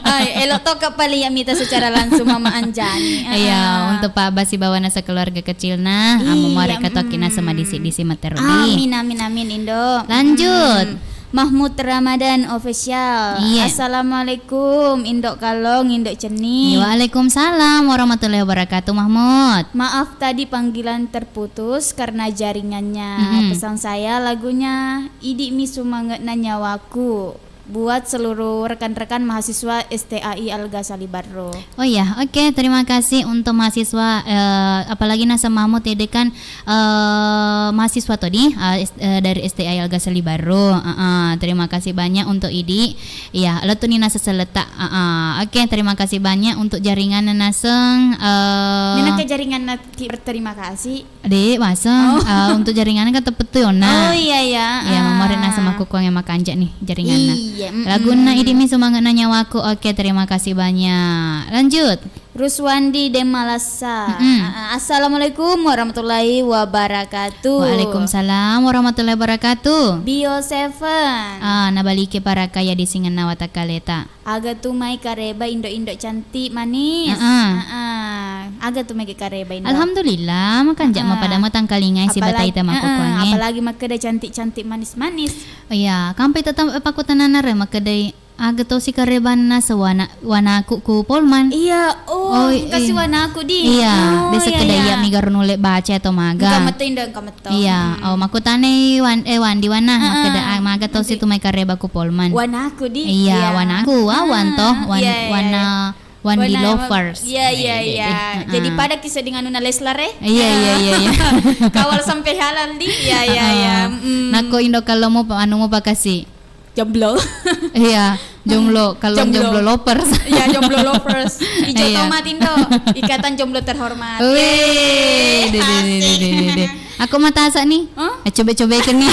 Ai, elo to ka paling ya mita secara langsung Mama Anjani. Iya, untuk Pak Abbas sibawa nasa keluarga kecilna, amo mare katoki nasa madisi-disi materodi. Amin, amin, amin, Indo. Lanjut. Mm. Mahmud Ramadan Official. Iya. Assalamualaikum, Indo Kalong, Indo Cenning. Waalaikumsalam warahmatullahi wabarakatuh, Mahmud. Maaf tadi panggilan terputus karena jaringannya. Mm-mm. Pesan saya lagunya Idi Mi Sumange'na Nyawaku. Buat seluruh rekan-rekan mahasiswa S T A I Al Ghazali Barru. Oh iya, oke, terima kasih untuk mahasiswa, eh, apalagi naseng Mahmud tadi kan, eh, mahasiswa tadi, eh, S-, eh, dari S T A I Al Ghazali Barru. Heeh, terima kasih banyak untuk idi. Iya, lettu ni naseng seletta. Heeh, oke, terima kasih banyak untuk jaringan naseng, eh, Nina ke jaringan na-, ki berterima kasih. De', waseng, eh, untuk jaringanna kan tepettu yonna. Oh, iya, iya. Iya, mamare naseng makkukkuang yang makanja nih jaringanna. Iya, mm-mm. Lagunna Idi Mi Sumange'na Nyawaku. Oke, terima kasih banyak. Lanjut. Ruswandi Demalassa. Mm-mm. Ah, ah, assalamualaikum warahmatullahi wabarakatuh. Waalaikumsalam warahmatullahi wabarakatuh. Bio Seven. Ah, nabaliki parakaya disingenna watakkaleta. Aga tu mai kareba indo-indo cantik manis. Heeh. Heeh. Aga tu mai kareba indo. Alhamdulillah, makanja mapada matangkalingai sibawa taita makkukuangnge. Apalagi makkeda cantik-cantik manis-manis. Iya, kampai tata pakkutanana re makkedai aga to si karebanna sewana-, wanaku ku Polman. Iya, oh, engka si wanaku di. Iya, biasa keda iya miga ro nulle baca atau maga. Engka metu indo, engka metu. Iya, oh, makkutanai wan-, eh, Wandi wana, makkeda, ah, maga to si tu mai kareba ku Polman. Wanaku di. Iya, wanaku, wawan toh, wan-, wana, Wandi lovers. Iya, iya, iya. Jadi pada kisah dengan Nuna Leslar, eh? Iya, iya, iya, iya. Kawal sampai halal di. Iya, iya, iya. Nakko indo kalau mau pa-, anu mau pakasi. Jomblo. Iya, jomblo. Kalau jomblo lovers. Iya, jomblo lovers. Ijo tomat indo. Ikatan jomblo terhormat. Wih, deh, deh, deh. Aku matasa nih. Hah? Eh, coba-coba kan nih.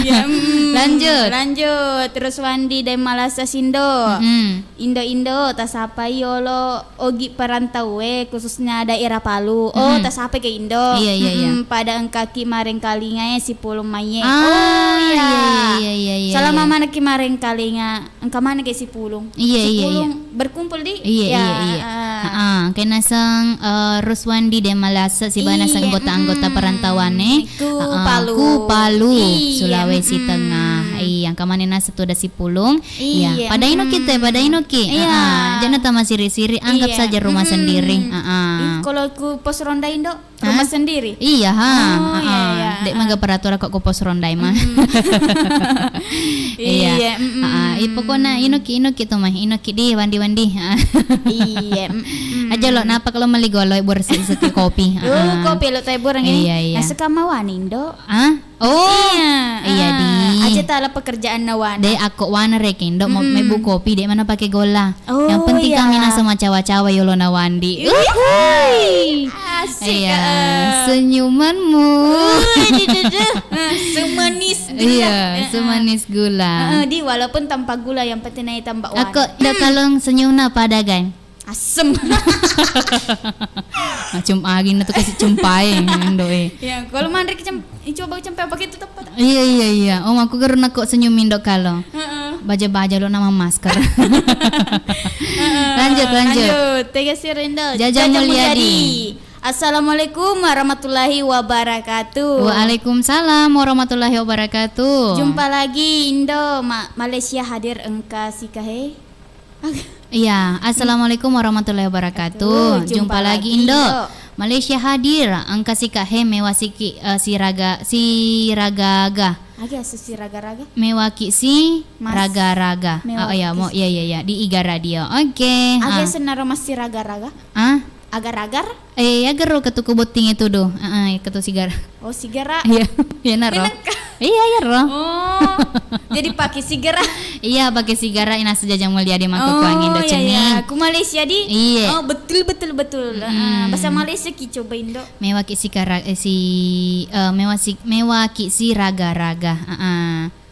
Iya, mm. Lanjut. Lanjut. Terus Wandi dan Malasa Sindo. Mm-mm. Indo-indo, tasapai yolo ogi perantau e, khususnya daerah Palu. Oh, mm-mm. Tasapai ke Indo. Iya, iya, iya. Mm-mm, pada engkaki marengkalinga e sipulung mai e. Ah, oh, iya, iya, iya, iya, iya. Salama manekki marengkalinga. Engka maneng ke sipulung. Iya, iya, iya. Sipulung berkumpul di? Iya, iya, iya. Ya, heeh. Heeh, engka naseng, eh, Ruswandi de Malasa sibawa naseng anggota-anggota perantauan e. Ku Palu. Ku Palu, Sulawesi Tengah. Iya, engka maneng naseng tu ada sipulung. Iya, pada inoki te, pada inoki. Iya. Heeh, jangan tama siri-siri, anggap saja rumah sendiri. Heeh. Ih, kalau ku pos ronda Indo? Rumah sendiri? Iya, ha. Oh, iya, iya. Dek maga peraturan kok ku pos rondai mah. Iya. Iya, mm-mm. Ah, i pokokna inoki, inoki tu mah, inoki di wandi-wandi. Iya, mm-mm. Aja lo, napa kalau meli golo bersih seki kopi? Oh, kopi lo teh burang ini. Iya, iya. Nah, sekarang mau wani, Indo. Ah? Oh, iya, di. Aja tala pekerjaan na wana. De, akko wana reke, Indo, mau mebu kopi, de mana pakai gola. Oh, yang penting kami nasa macawa-cawa yolo na wandi. Uhuy. Asik. Iya, senyumanmu. Wih, di, di, di. Nah, semanis gula. Iya, semanis gula. Heeh, di walaupun tanpa gula, yang penting naik tambah wana. Akko, Indo, kalau senyum na pada, kan? Asem. Macam angin tu kasih cempai, Indo e. Ya, kalau mandek cem, coba cempai pakai itu tepat. Iya, iya, iya. Oh, aku geruna kok senyum Indo kalau. Heeh. Baja-baja lo nama masker. Heeh, lanjut, lanjut. Lanjut. Tega sih, Indo. Jaja Mulyadi. Assalamualaikum warahmatullahi wabarakatuh. Waalaikumsalam warahmatullahi wabarakatuh. Jumpa lagi, Indo. Ma-, Malaysia hadir engka sikahe. Iya, assalamualaikum warahmatullahi wabarakatuh. Jumpa lagi, Indo. Malaysia hadir, engka sika he mewa siki, eh, siraga, siragaga. Aga asu siraga-raga? Mewaki si raga-raga. Oh, iya, mau, iya, iya, iya, di Iga Radio. Oke. Aga asu naro mas siraga-raga? Ah? Agar-agar? Eh, agaro ketuku botting itu do. Heeh, ketu sigara. Oh, sigara. Iya, iya naro. Iya, iya ro. Oh, jadi pakai sigara. Iya, pakai sigara, ina sejaja mulia di mako kuangi do ceni. Ku Malaysia di. Iya. Oh, betul, betul, betul. Heeh, bahasa Malaysia ki coba Indo. Mewaki si kara-, eh, si, eh, mewa si, mewaki si raga-raga. Heeh.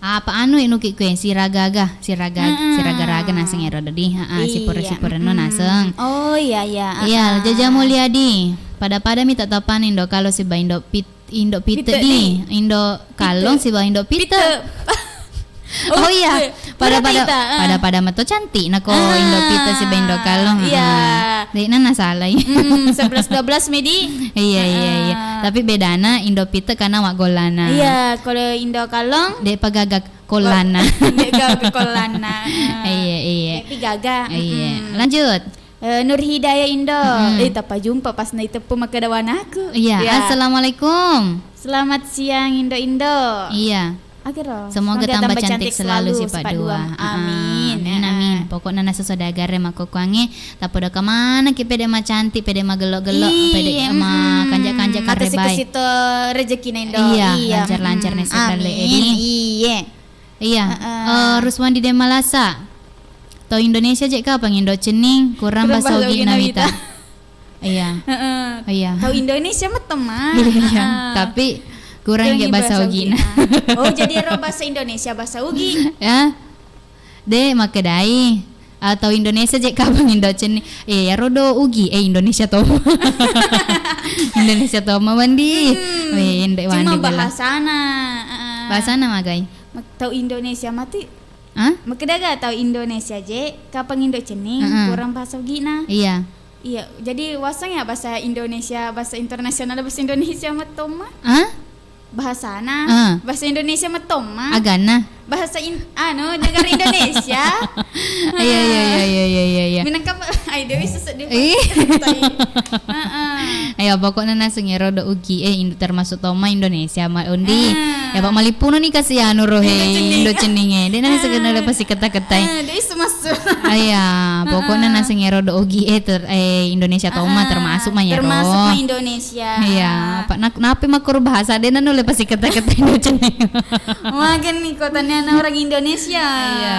Apa anu inuki kue, siraga-raga, siraga-, siraga-raga naseng ero dadi, heeh, sipure-sipure no naseng. Oh, iya, iya. Iya, Jaja Mulyadi. Pada-pada mi tatapani Indo Kalo siba Indo Pit-, Indo Pite di, Indo Kalong siba Indo Pite. Oh, iya. Pada-pada, pada-pada meto cantik nako Indo Pite siba Indo Kalong. Iya. Dek nana salah. Mm, sebelas dua belas medi. Iya, iya, iya. Tapi bedana Indo Pite karena wak golana. Iya, kalau Indo Kalong de pagaga kolana. De gaga kolana. Iya, iya. Tapi gaga. Iya. Lanjut. Eh, Nur Hidayah Indo. Eh, tappa jumpa pas naiteppu makkeda wanaku. Iya. Assalamualaikum. Selamat siang Indo-Indo. Iya. Semoga tambah cantik selalu sifat dua. Amin. Amin, amin. Pokokna nasu saudagar e makkukuangnge, tappa doka maneng ki pede macantik, pede magello-gello, pede makanja-kanja karebai. Kasi-kasi to rezekina Indo. Iya, lancar-lancar nih sekali. Amin. Iya. Eh, Ruswandi de Malasa. Tau Indonesia je kapang Indo cenning, kurang bahasa Ugina wita. Iya. Heeh. Iya. Tau Indonesia metto ma. Iya, iya. Tapi kurang je bahasa Ugina. Oh, jadi ero bahasa Indonesia, bahasa Ugi. Ya. De makkedai. Atau Indonesia je kapang Indo cenning. Eh, ero do Ugi, eh, Indonesia to. Indonesia to ma wandi. Weh, ndek wandi. Cuma bahasana. Bahasana magai. Tau Indonesia mati. Hah? Makkedaga tau Indonesia je, kapang Indo cenning, kurang bahasa Ugina. Iya. Iya, jadi waseng ya bahasa Indonesia, bahasa internasional, bahasa Indonesia metto ma? Hah? Bahasana, bahasa Indonesia metto ma? Agana. Bahasa in-, anu, negara Indonesia. Iya, iya, iya, iya, iya, iya, iya. Minangkabau, ai, Dewi sesek Dewi. Heeh. Ayo, pokoknya naseng ero do Ugi, eh, Indo-, termasuk to ma Indonesia, ma undi. Ya, Pak, malipuno ni kasi anu rohe, Indo cenning e. De nana sekenal pasti keta-keta. Eh, de isu masuk. Iya, pokoknya naseng ero do Ugi, eh, ter-, eh, Indonesia to ma termasuk ma ya, termasuk ma Indonesia. Iya, Pak, nak-, napi makkoro bahasa de nanu le pasti keta-keta Indo cenning. Magen ni kotanya anak orang Indonesia. Iya.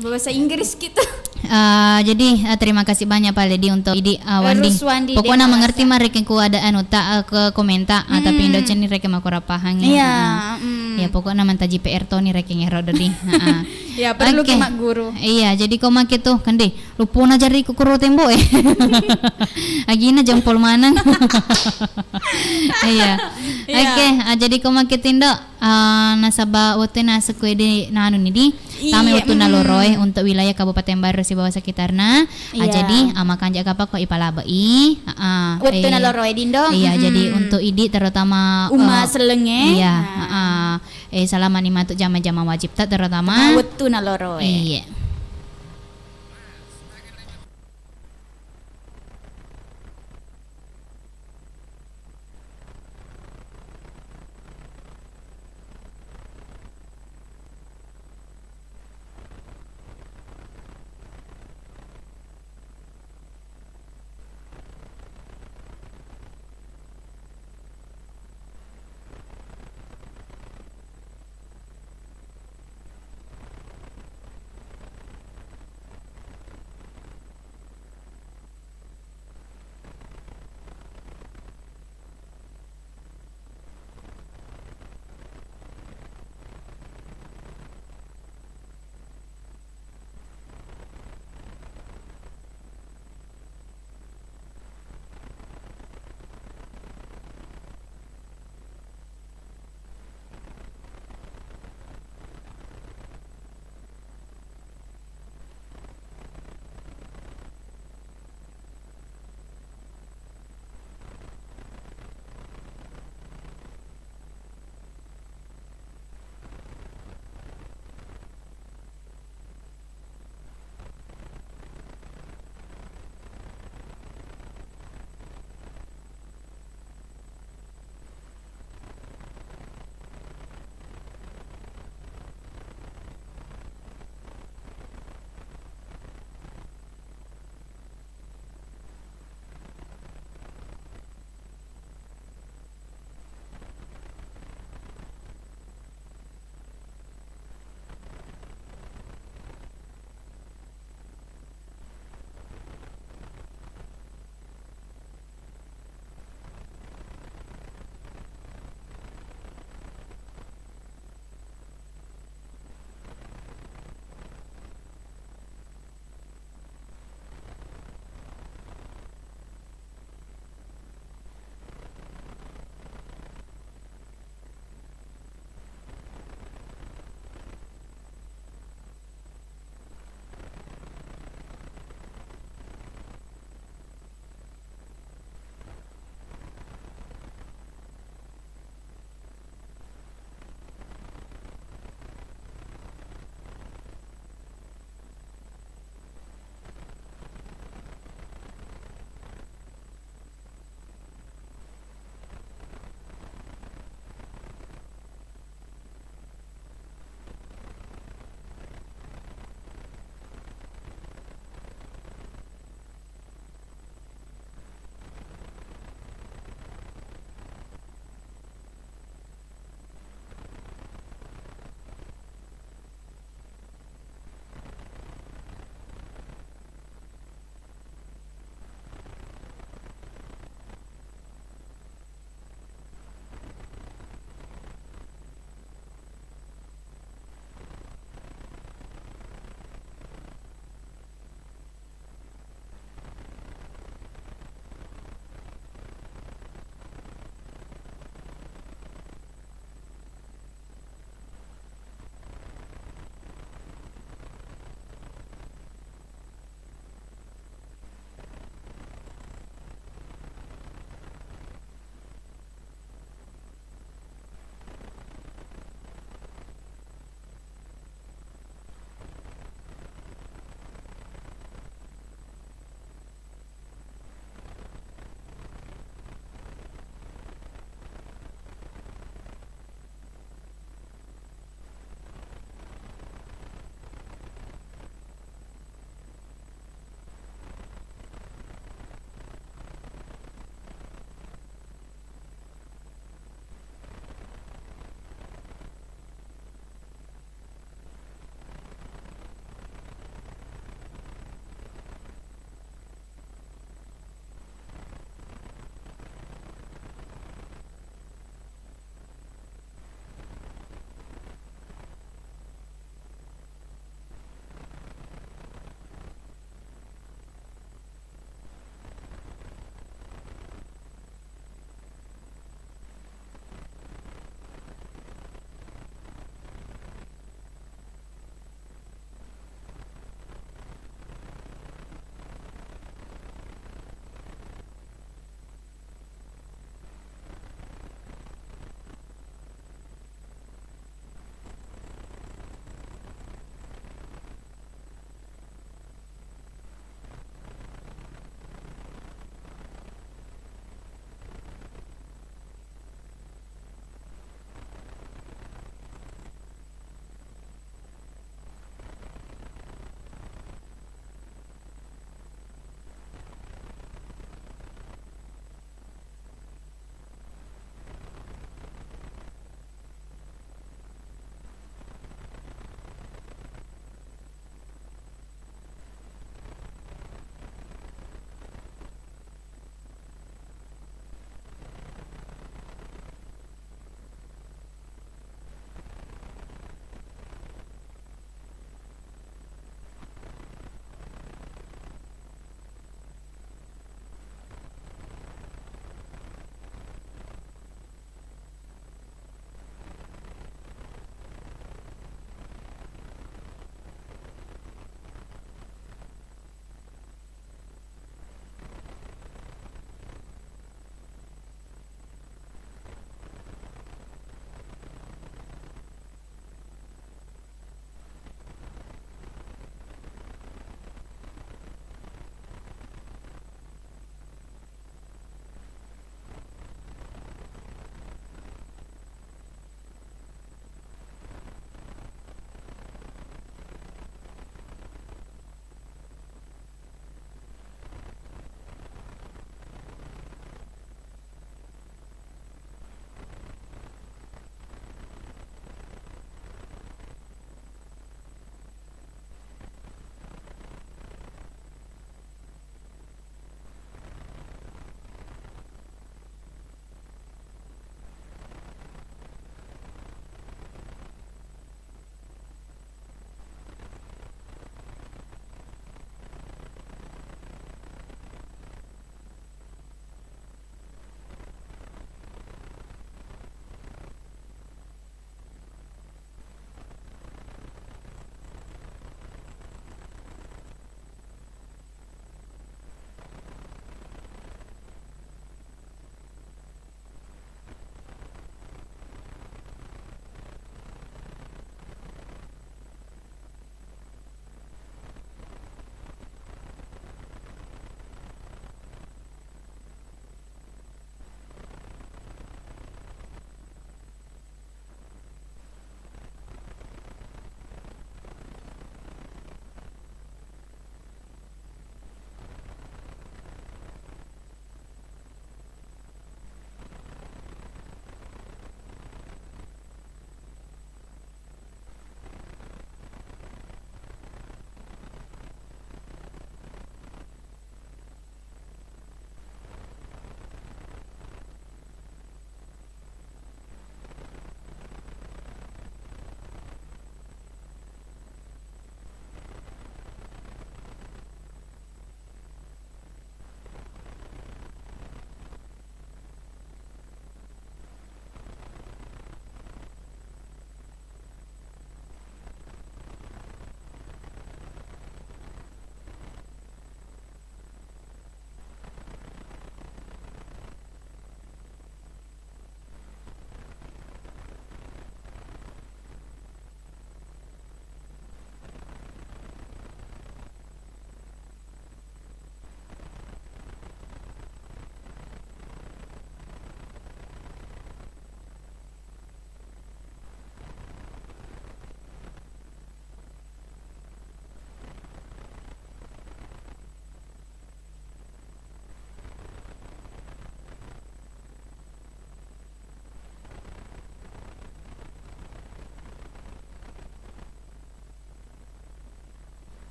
Bahasa Inggris gitu. Eh, jadi, eh, terima kasih banyak, Pak Ledi, untuk idi, eh, Wandi. Ruswandi Pokoknya Demak mengerti Rasa. Mah rekeng ku ada anu tak, eh, ke komentar, ah, tapi Mm-mm. Indo Ceni rekeng makurang pahang ya. Iya, Ah. Mm. Ya, pokoknya mantaji P R Toni rekeng ero dodi. Heeh. Ya, perlu Oke. Ki magguru. Iya, jadi ko make tuh, kan deh, lupona jari ku kuro tembo eh. Agina jempol maneng. Iya. Iya. Oke, ah, jadi ko make tindo, ah, nasaba wettu nasekku ede nanu ni di, Iya, tama wettu mm. Naloroe untuk wilayah Kabupaten Barru sibawa sekitarna. Ah, Iya. Jadi, ah, makanja kapang ko ipalabe'i. Ah, ah, Wettu eh, naloroe dindo. Iya, Mm-mm. Jadi untuk idi terutama, Uma eh, sellengnge. Iya, Nah. Ah, ah. Eh, salamani matu jama-jama wajib tak terutama. Wettu naloroe. Iya.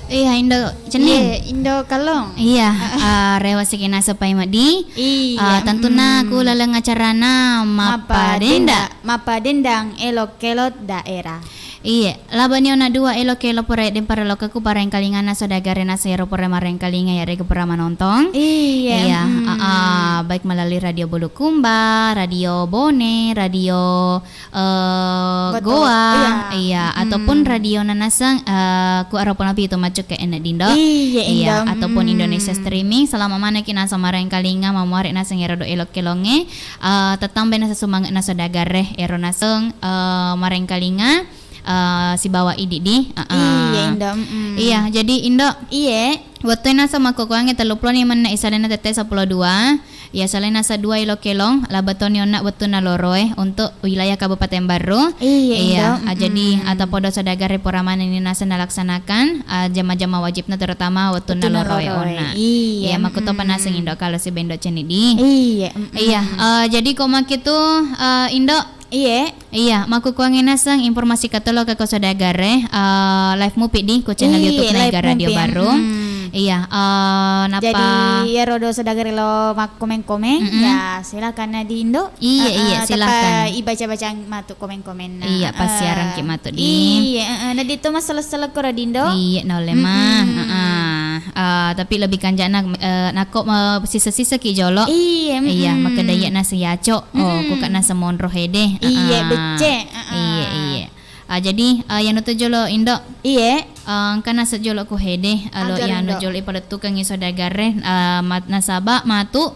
Iya, Indo Cenning. Iya, Indo Kallong. Iya, eh, rewa siki naseng pai meddi. Iya, eh, tentunna, mm, ku laleng acarana Mappadenda. Mappadenda, Mappadendang Elo-Kelo Daerah. Iya, labani onna dua elo-kelo pura edde parelokka ku parengkalinganna saudagare naseng ero pura marengkalinga yarega pura manontong. Iya, iya, mm. Ah, ah, baik melalui Radio Bulukumba, Radio Bone, Radio eh, Betul. Goa, iya, iya, mm-mm, ataupun radio nanaseng, eh, ku aro ponapi itu macuk ke enek dindo. Iya, iya, Indo, ataupun mm. Indonesia Streaming. Selama mana ki naseng marengkalinga, mamuare naseng ero do elok kelonge, eh, tettambai naseng sumange naso dagare, ero naseng, eh, marengkalinga, eh, sibawa idi di. Ah, ah. Iya, Indo, mm-mm. Iya, jadi Indo. Iya. Wettué naseng makkukuangnge telluppulo ni menne isalena tette seppulo dua. Iya, salena sa dua ilo kelong, laba toni onna wettunna loroe untuk wilayah Kabupaten Barru. Iya, iya, Indo. Ah, jadi, mm-mm, atau podo saudagare pura manenni naseng nalaksanakan, ah, jama-jama wajibna terutama wettunna loroe onna. Wettunna loroe. Iya, iya, makkutopa, mm-mm, naseng Indo kalau si Bendo Cenidi. Iya, mm-mm. Iya, eh, jadi ko makkitu, eh, Indo, Iye. Iya, makkukuangnge naseng informasi katolo ke ko saudagare, eh, live mupi di ko channel YouTube Naega Radio Barru. Iye, live mupi, mm. Iya, eh, napa. Jadi, iyaro do saudagare lo makkomeng-komeng, mm-mm, ya silakan na di Indo. Iye, eh, iye, eh, silakan. Ibaca-baca matu komeng-komenna. Iya, eh, passiarang ki matu di. Iye, eh, eh, na di to masalah-salah koro di Indo. Iye, naulle ma. Mm-mm. Eh, eh, tapi lebih kanjana, eh, nako, eh, sisa-sisa ki jolo. Iye, iya, mm-mm, makkeda iya naseng yaco. Oh, mm-mm, ku ka naseng monro hede. Iye, ah, ah. Becce. Ah, ah. Iye, iye. Ah, jadi, ah, yanu tu jolo Indo. Iye. Ah, engka naseng jolo ku hede. Alo, agar yanu Indo. Jolo ipalettukengngi saudagare. Ah, mat-, nasaba matu,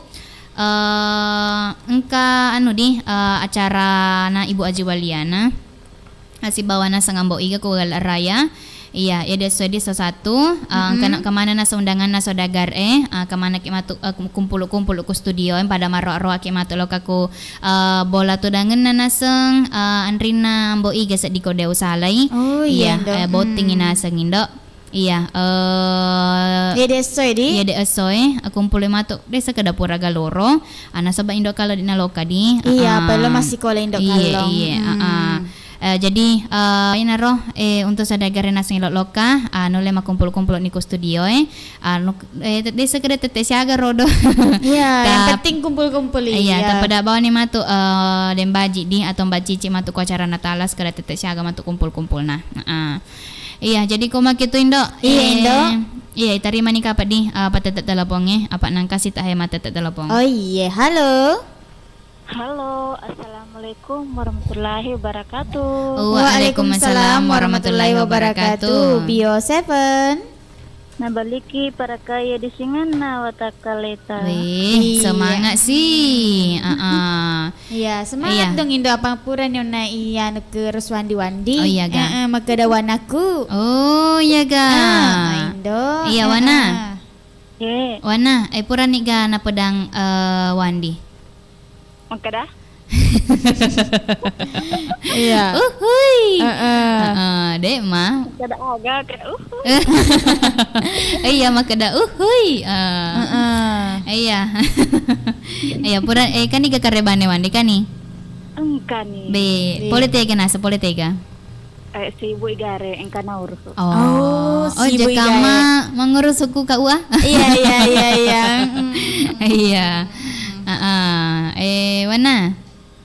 eh, engka anu di, eh, acarana Ibu Aji Waliana. Ah, sibawa naseng Ambo Iga ku Gala Raya. Iya, iya, de esso di esso satu, ah, mm-mm, engkana kemana naseng undanganna saudagar e, ah, kemana ki matu, ah, kum-, kumpulu-kumpulu ku studio e, pada marroa-roa ki matu loka ku, ah, bola tudangenna naseng, ah, anrinna Ambo Iga seddi ko de usalai. Oh, iya, iya, Indo. Eh, botting i, mm, naseng Indo. Iya, eh, iya, de esso e di? Iya, de esso e, ah, kumpulu matu, de sekeda pura galoro, ah, nasaba Indo kalo di naloka di. Iya, ah, perlu masih kola Indo kalo. Iya, iya, ah, ah. Hmm. Eh, jadi, eh, inaro, eh, untuk saudagare naseng ilo loka, ah, nulle makkumpul-kumpul ni ku studio e. Ah, nuk-, eh, te-, de sekeda tette siaga rodo. Iya, yang penting kumpul-kumpul, iya, iya. Tapada bawani matu, eh, Deng Baji di atau Mbak Cici matu ku acara Natala sekeda tette siaga matu kumpul-kumpul. Nah, heeh. Iya, jadi ko makkitu Indo. Iya, Indo. Eh, iya, itarimani kapa di, eh, patette telepon e, apa nangkasi ta he matette telepon. Oh, iya, halo. Halo, assalamualaikum warahmatullahi wabarakatuh. Waalaikumsalam warahmatullahi wabarakatuh. Bio Seven. Nabaliki parakaya di singanna watakkaleta. Wih, iya, semangat sih. Mm-mm. Heeh. Iya, semangat dong Indo, apa pura ni onna iya nu ke Ruswandi-wandi. Oh, iya ga? Heeh, makkeda wanaku. Oh, iya ga? Ah, Indo. Iya, wana. Heeh. Ye. Wana, eh, pura ni ga napedang, eh, wandi. Makkeda? Iya. Uhuy. Heeh. Heeh, de ma. Makkeda aga, kayak, uhuy. Iya, makkeda, uhuy. Eh. Heeh. Iya. Iya, pura, eh, kan iga karebane wandi kani? Engkani. Be, be. Pole tega naseng, pole tega? Eh, sibuk igare, engka naurusu. Oh. Oh, oh, sibuk jekama igare. Mangurusukku ka ua? Iya, iya, iya, iya. Mm. Iya. Heeh. Eh, wana?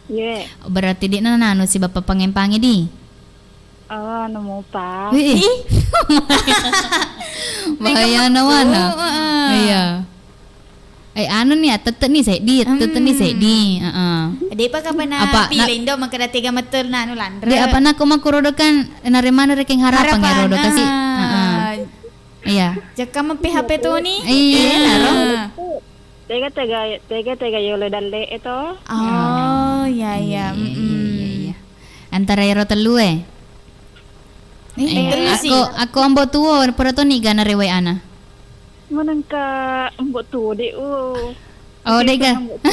Ye. Berarti di nana anu si bapa pangeng-pange di? Oh, nemu pa. Wih. Ih. Bahaya na wana. Heeh. Iya. Eh, anu ni, tette ni seddi, tette ni seddi. Heeh. Depa kapang na pile Indo makkeda tega metel na anu lanre. De apa na ko makkurodo kan naremana rekeng harapang ya rodo kasi. Heeh. Iya. Jekka me P H P tu ni. Iya, naro. Tega, tega, tega, tega yolo dalle e to. Oh, iya, iya. Iya, iya, iya, iya. Antara ero tellu e. Eh, iya. Tellu si. Ako, ako ambo tuo, pura to ni gana rewai ana. Manengka ambo tuo de u. Oh, de ga. Ambo tuo.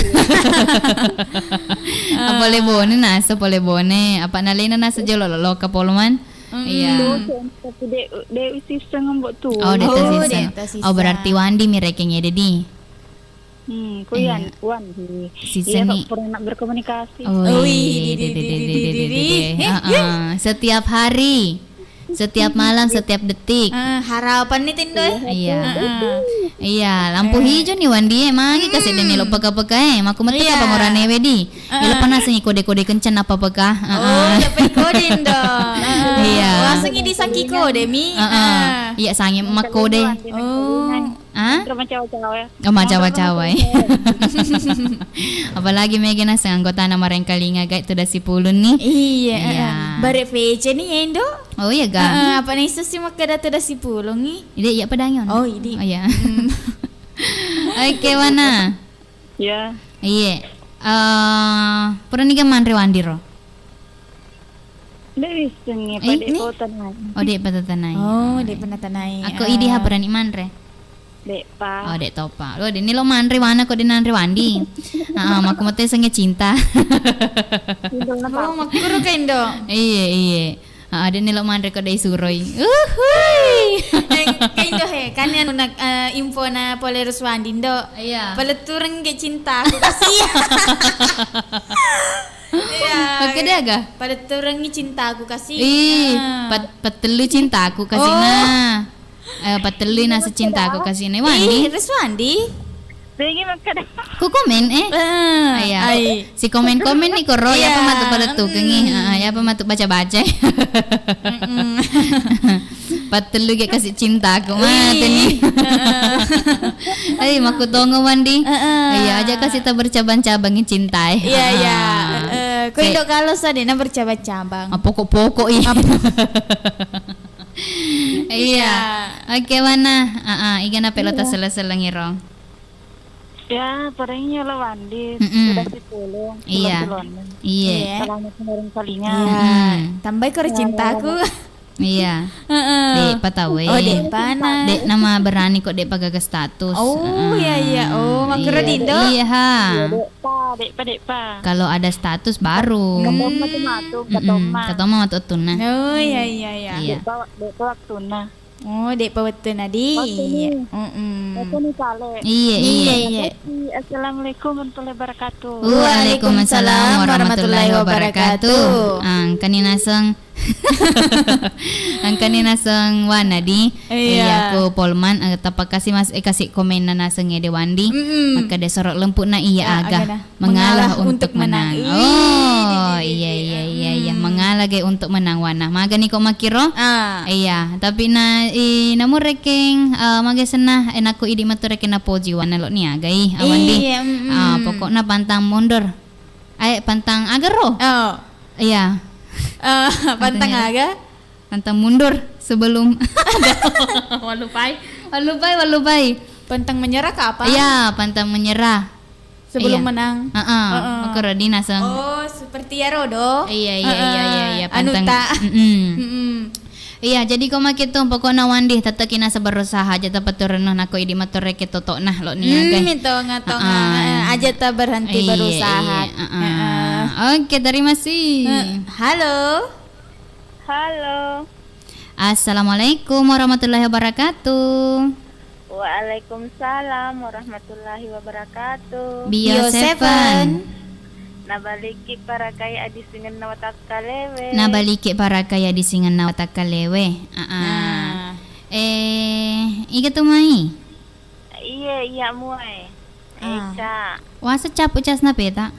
Ah, pole Bone na, so pole Bone. Apa nalena na sejolo lo, lo ka poloman. Mm. Iya. Tapi de, de usiseng ambo tuo. Oh, de tasiseng. Oh, berarti wandi mi rekeng ede di. Hmm, ku iya, Wan, di. Iya, kok pernah berkomunikasi. Oh, iya, di, di, di, di. Heeh. Setiap hari. Setiap malam, setiap detik. Eh, harapan ni tindo, eh. Iya. Heeh. Iya, lampu hijau ni Wandi e, magi kasi deni lo peka-peka e, maku metu ka pangorane wedi. Elo panasengi kode-kode kenceng apa peka. Oh, dapat kode ndo. Iya. Wasengi di saki kode mi. Heeh. Iya, sangi makkode. Oh. Ah? Terus macawa-cawa. Oh, macawa-cawa, eh. Apalagi mega naseng anggotana marengkalinga, gai, tudang sipulung ni. Iya, iya. Bare V C ni, ya, Indo? Oh, iya, ga? Heeh, apa nih, susi makkeda tudang sipulung ni? Ide, iya, pedangi, Wan. Oh, idi. Oh, iya. Hmm. Oke, Wana. Iya. Iya. Eh, purani ga manre Wandi ro? Nde wissengngi, eh, pa de' ni? Ko tanai. Oh, de' pa tatanai. Oh, de' pa natanai. Ako idi ha purani manre? De' pa. Oh, de' topa. Lo, de' ni lo manre Wana ko de' nanre Wandi. Ah, makku mate sengnge cinta. Oh, makkuro ka Indo. Iye, iye. Ah, de' ni lo manre ko de' suroi. Uhui. Eh, ka Indo he, kan anu nak, eh, info na pole Ruswandi Indo. Iya. Palettureng ge cintaku kasih. Iya. Oke deh, aga? Paletturengngi cintaku kasih. Ih, ah. Pat-, pattellu cintaku kasih, oh, nah. Eh, pattellu nasa cintaku kasih, nah, Wandi. Ih, Ruswandi. Bengi makkeda. Ku komen, eh? Ah, iya. Ai. Si komen-komen ni koro, iya, apa matu palettukengi? Mm. Ah, iya, apa matu baca-baca? Mm-mm. Pattellu ge kasih cintaku, mate ni. Ih. Heeh. Eh, makkutongo Wandi. Heeh. Iya, aja kasih tak bercabang-cabangi cintai. Iya, iya. Ah. Heeh. Ko Indo kalo sa de' na bercabang-cabang. Ah, pokok-pokok, iya. Apa? Iya. Iya. Oke, Wana. Ah, ah, iga na pelo tasele-selengi ro. Ya, parengngi lo Wandi, mm-mm, sudah sipulung, iya, sipulung. Iya. Iya. Selamat kemarin kalinya. Iya. Mm-mm. Tambai koro cintaku. Iya. Heeh. De' pa tau e. Oh, de' pa na. De' nama berani ko de' pa gaga status. Oh, heeh, iya, iya. Oh, makkuro, iya, Dindo? Iya, ha. Iya, de' pa, de' pa, de' pa. Kalau ada status baru. Katoma tu matu, mm-mm, katoma. Katoma matu wettunna. Oh, iya, iya, iya. Iya. De' pa, de' pa wettunna. Oh, de' pa wettunna di. Wettu ni. Mm-mm. Wettu ni, Sale. Iya, iya, iya. Assalamualaikum warahmatullahi wabarakatuh. Waalaikumsalam warahmatullahi wabarakatuh. Engkani naseng. Engkani naseng Wana di. Iya. Iya, ku Polman, eh, tapakasi mas, eh, kasih komenna naseng ede Wandi. Mm-mm. Makkeda soro' lempu'na iya, ah, aga. Aga na. Mengalah untuk menang. Wih, oh, iya, iya, iya, iya. Mengalah ge untuk menang, Wana. Magani ko makkiro? Ah. Iya, tapi na, i, namu rekeng, eh, maga senna, eh, nakko idi matu rekeng napoji Wana lo ni aga i, Wandi. Iya, mm-mm. Ah, pokokna pantang mundur. Eh, pantang aga ro? Oh. Iya. Eh, pantang aga? Pantang mundur sebelum, walupai, walupai, walupai. Pantang menyerah ke apa? Iya, pantang menyerah. Sebelum menang. Heeh. Heeh. Makkuro di naseng. Oh, seperti iyaro do. Iya, iya, iya, iya, iya. Anu pantang. Ta. Mm-mm. Mm-mm. Iya, jadi ko makkettu pokokna Wandi tetteki nasa berusaha aja tapaturenno nako idi matoreke totokna lo niaga. Hmm, tonga-tonga. Heeh. Aja ta berhenti berusaha. Iya, iya, heeh. Heeh. Oke, terima kasih. Eh, halo. Halo. Assalamualaikum warahmatullahi wabarakatuh. Waalaikumsalam warahmatullahi wabarakatuh. Bio Bio Seven. Seven. Nabaliki parakai adisingenna watakkalewe. Nabaliki parakai adisingenna watakkalewe. Aa. Nah. Eh, iga tu mai? Iye, iya muae. Ah. Eca. Wasa capu casna peta?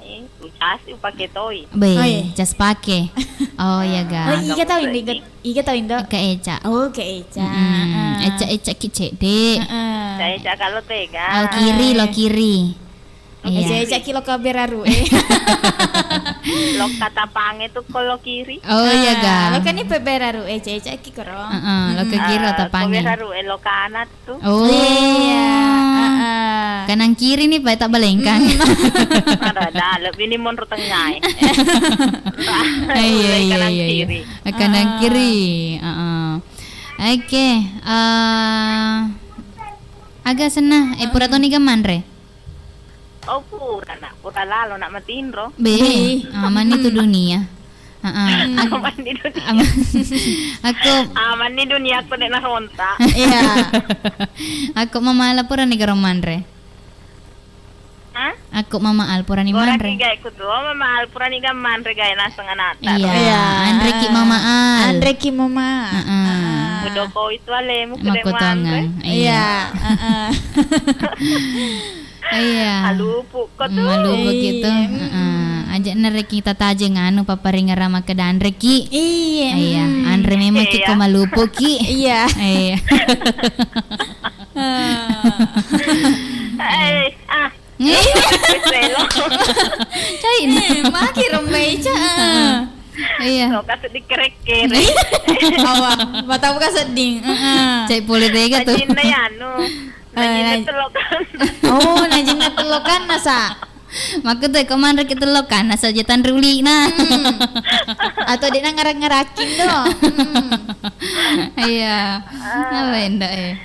Eh, ucas upake toi. Be, oh, iya. Cas pake. Oh, iya ga. Oh, iga tau Indo, iga, iga tau Indo? Ka Eca. Oh, ka Eca. Mm-mm. Ah. Eca, Eca ki cedde. Heeh. Eca, Eca kalau tega. Oh, kiri, lo kiri. Iya. Eca, Eca ki lo ka beraru, eh. Lo katapange tu ko lo kiri. Oh, iya ga. Ah, lo kan ni pe beraru, Eca, Eca ki koro. Heeh, lo ke kiri, lo tapange. Ko beraru, eh, lo kanat. Tu. Oh. Iya, heeh. Kanang kiri ni, Pak, tak balengkang. Mm-mm. Ada, ada, lebih ni monro tengah, eh. Iya, iya, iya, iya. Kanang kiri. Kanang kiri, heeh. Oke, eh, aga senna, eh, pura toni ga manre? Oh, pura, nak. Pura lalo, nak, matinro. Be, aman itu dunia. Heeh. Aman di dunia. Aman. Aku aman di dunia, aku dek naronta. Iya. Aku mamala pura ni garo manre. Hah? Akko Mama Al purani manre. Goraki gae kutu, oh, Mama Al purani ga manre gae naseng anakta. Iya, iya, anreki Mama Al. Anreki Mama. Heeh. Heeh. Kudoko itu alemu kede manre. Iya, heeh. Iya. Alupu ko tu. Malupu gitu. Iya. Heeh. Aja nareki tatajeng anu paparingera makkeda anreki. Iya. Iya, anre memang ki ko malupu ki. Iya. Iya. Eh, ah, Cai ni. Eh, maki rembei, Ca. Iya. Lo ka sedding kerek-kerek. Awa, matamu ka sedding. Heeh. Cai pole tega tu. Najinna ya anu. Najinna telokan. Oh, najinna telokan nasa. Makku tu ko manre ki telokan nasa je tanre ulina. Atau dia ngarang-ngarakin tu. Iya. Apa endak eh?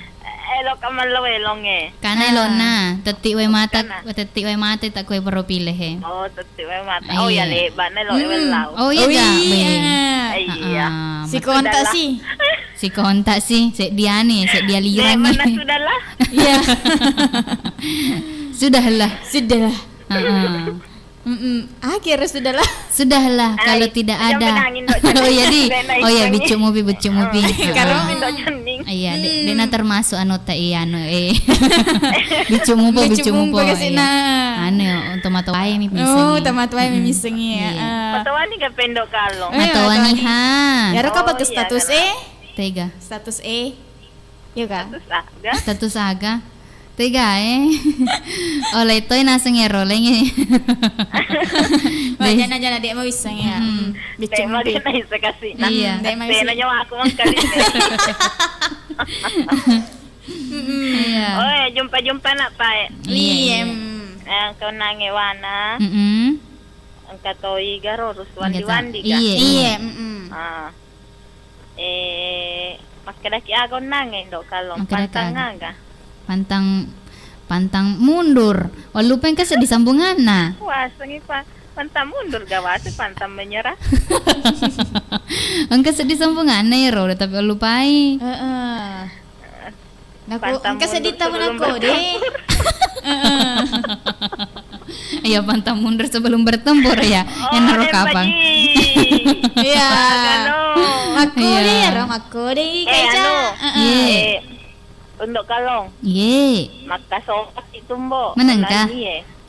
Eloka mello elongnge. Kana elonna, tetti wae mata, tetti wae mata tak kue profile he. Oh, tetti wae mata. Oh, ya lebbana lo wellau. Oh, iya. Iya. Sikontak si. Sikontak si, seddiani, seddia lirang. Mana sudahlah. Iya. Sudahlah. Sudahlah. Heeh. Mm-mm. Akhirnya sudahlah. Sudahlah, kalau tidak ada. Oh, iya, di. Oh, iya, bicuk mupi, bicuk mupi. Karo Indo Cenning. Iya, de, de na termasuk anu ta iya anu, eh. Bicuk mupo, bicuk mupo, iya. Anu, untuk matowae mi miseng. Oh, untuk matowae mi miseng, iya. Matowani ga pendo kalo. Matowani ha. Ya, raka pakai status eh. Tega. Status eh. Iya, Kak. Status aga. Status aga. Tega, eh. Oleh toi naseng ero, lenge. Wah, jana-jana dek mau iseng ya. Mm-mm. Dek mau iseng kasih. Iya. Dek mau iseng. Nyawa aku mangkali. Mm-mm. Iya. Oh, ya, jumpa-jumpa nak, Pak. Iya. Yang kau nange wana. Mm-mm. Engka toi garo, rus wandi-wandi ga? Iya. Iya, mm-mm. Ah. Eh, makkedaki aga onnangnge, Ndo, kalau pantang aga? Pantang, pantang mundur. Wallupa engka seddi sambunganna. Wasengi pa-, pantang mundur ga wase, pantang menyerah. Engka seddi sambunganna ero, tapi wallupai. Heeh. Naku, engka seddi tamu nakko de. Heeh. Iya, pantang mundur sebelum bertempur ya. Oh, yang naruh kapang. Iya. Makko de, ero makko de, Kaica. Heeh. Iya. Untuk kalong. Iya. Makka sopak itu, Mbo. Menengka?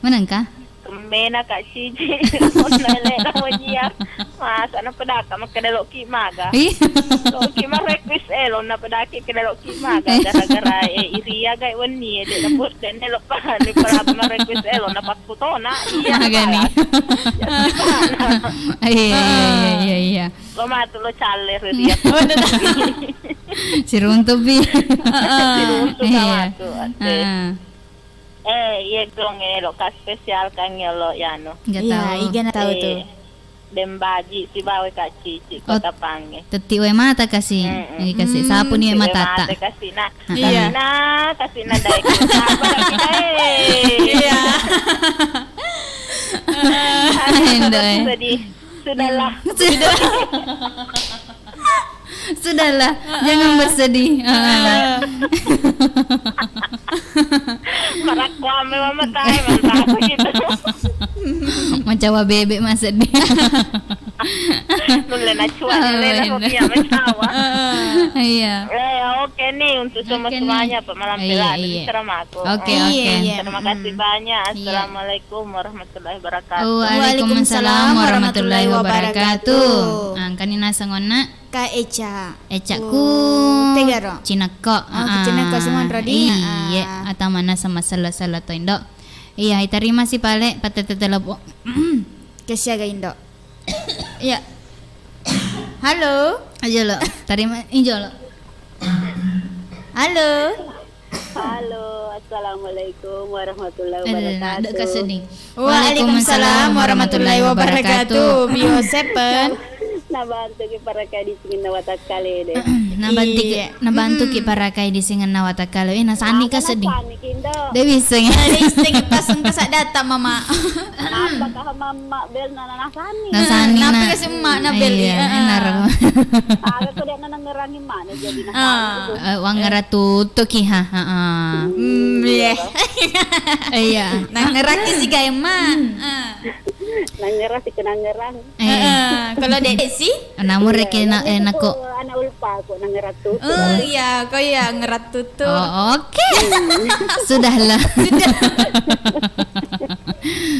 Menengka? Kemmena Kak Cici, onna ele' na wajia. Masa na pedaka makkeda loki maga. Ih. Loki ma request elo na pedaki keda loki maga gara-gara e iria ga wenni e de na bos den elo pa ni para ma request elo na pakkutona. Iya. Magani. Iya, iya, iya, iya. Lo matu lo calle ri dia. Siruntu bi. Siruntu ka matu. Heeh. Eh, iya dong, eh, lo ka spesial kan ya lo ya no. Iya, iga na tau tu. Den Baji sibawa Kak Cici, oh, Kota Pange. Tetti wae mata kasi. Mm-mm. Iya kasi. Sapu ni wae mata. Kasi na. Iya. Kasi na, kasi na dai. Apa lagi dai? Iya. Aduh, sedih. Sudahlah. Sudahlah, jangan bersedih. Heeh. Marakko ame mama tai, mantap gitu. Macawa bebek mah sedih. Nulle na cua, nulle na kopi ya macawa. Iya. Eh, oke nih untuk semua-semuanya, Pak Malam Pela, iya, iya. Bicara mako. Oke, oke. Terima kasih banyak. Iya. Assalamualaikum warahmatullahi wabarakatuh. Waalaikumsalam warahmatullahi wabarakatuh. Angkani naseng onna. Ka Eca. Eca ku Tegaro. Cinekko. Oh, ku Cinekko semua Rodi. Iya, atau mana sama sela-sela to Indo. Iya, terima kasih pale patete telepon. Kesiaga Indo. Iya. Halo. Aja lo. Terima injo lo. Halo. Halo, assalamualaikum warahmatullahi wabarakatuh. Ada kasih nih. Waalaikumsalam warahmatullahi wabarakatuh. Bio Seven. Nabantu ki para kadi cinginna watakkale de. Nabantuki, Iya. nabantuki Mm-mm. parakai disingenna watakkale. Eh, nasanni ka seddi. Nasanni kindo. De' wisseng. De' wisseng, paseng ka saddata, Mama. Apa ka Mama Bel na nasanni. Nasanni Napa na. ka semma na Bel, Iya, iya. enaro. Aga ko de' nangerangi mana jadi Ah. nasanni. Eh, wangngera tuttuki, ha, ha, ha. Mm, iya. Iya. Nangeraki si gae, Ma. Ah. Nangera si kenangerang. Eh. Heeh, kalau Dek Desi? Anak murid Iya, ke na-, yang eh, itu nako. Anak ulpa ko nangera tutu. Oh, iya, ko iya ngerat tutu. Oh, oke. Sudahlah. Sudah.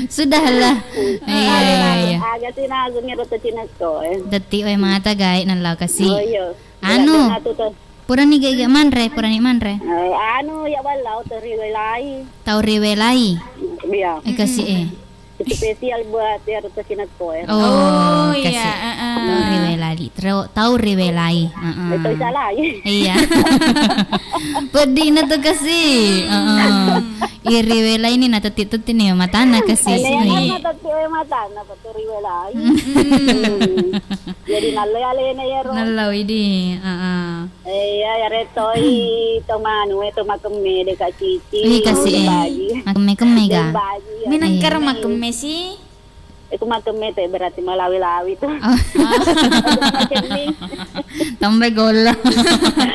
Sudahlah. Iya, iya, iya. Aga sinagu ngerat tutu cinako, eh. Detti, oi, mata gae nallau kasi. Oh, iya. Anu, Iya, tutu. purani gae, gae manre, purani manre. Eh, anu, ya wallau, tori welai. Tau riwelai. Iya. Eh, kasi, eh. Spesial buat ya, Ratu Sinetko, ya. Oh, Oh, iya, kasih. heeh. Tau riwelai. Tro-, tau riwelai. Heeh. Itu salah, ya. Iya. Pedina tu kasih. Heeh. Iri welai ni na tetti-tetti ni matana kasih. Iya, Iya. kan, tapi, eh, matana, betul riwelai. Mm-mm. Hmm. Jadi, nalai alena ya, Ro. Nallau idi. Heeh. Iya, ya retoi to manu, eh, to makemme de Kak Cici. Ih, kasih, eh. Baji. Makemme-kemme ga? Baji, ya. Minangkara Iya. makemme sih? Itu makemme te berarti malawi-lawi tuh. Oh. Makemme. Tambah gola.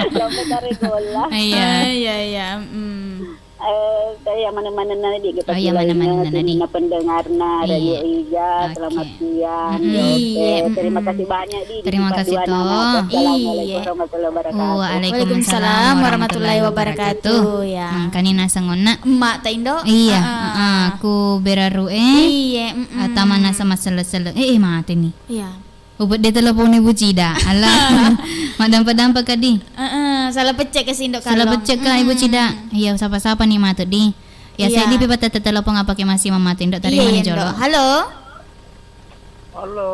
Tambah kare gola. Iya. Ah, iya, iya. Mm. Eh, kayak mana-mana na di kita Oh, iya, mana-mana na di. Na pendengarna Radio Iya. Iga, Oke. selamat siang. Mm-mm. Iya, Oke, terima mm-mm. kasih banyak di. Terima Di kasih, Dua Nama. Toh. Assalamualaikum Iya. warahmatullahi wabarakatuh. Waalaikumsalam Waalaikumsalam warahmatullahi warahmatullahi wabarakatuh. wabarakatuh. Ya. Hmm, kanina sangonna. Emak ta Indo? Iya, Heeh. heeh, ku beraru e. Iya, mm-mm. Atama nasa masele-sele. Eh, eh, mate ni. Iya. Ubedde telepon Ibu Cida. Alah. Madampa-dampa ka di. Heeh, salah pecce ka si Indo Salah Kallong. pecce ka Ibu Mm-mm. Cida. Iya, sapa-sapa ni matu di. Ya, Iya. saya di pipata telepon apa ke masih mamate Indo tadi Iya, mana iya, jolo. Indo. Halo. Halo.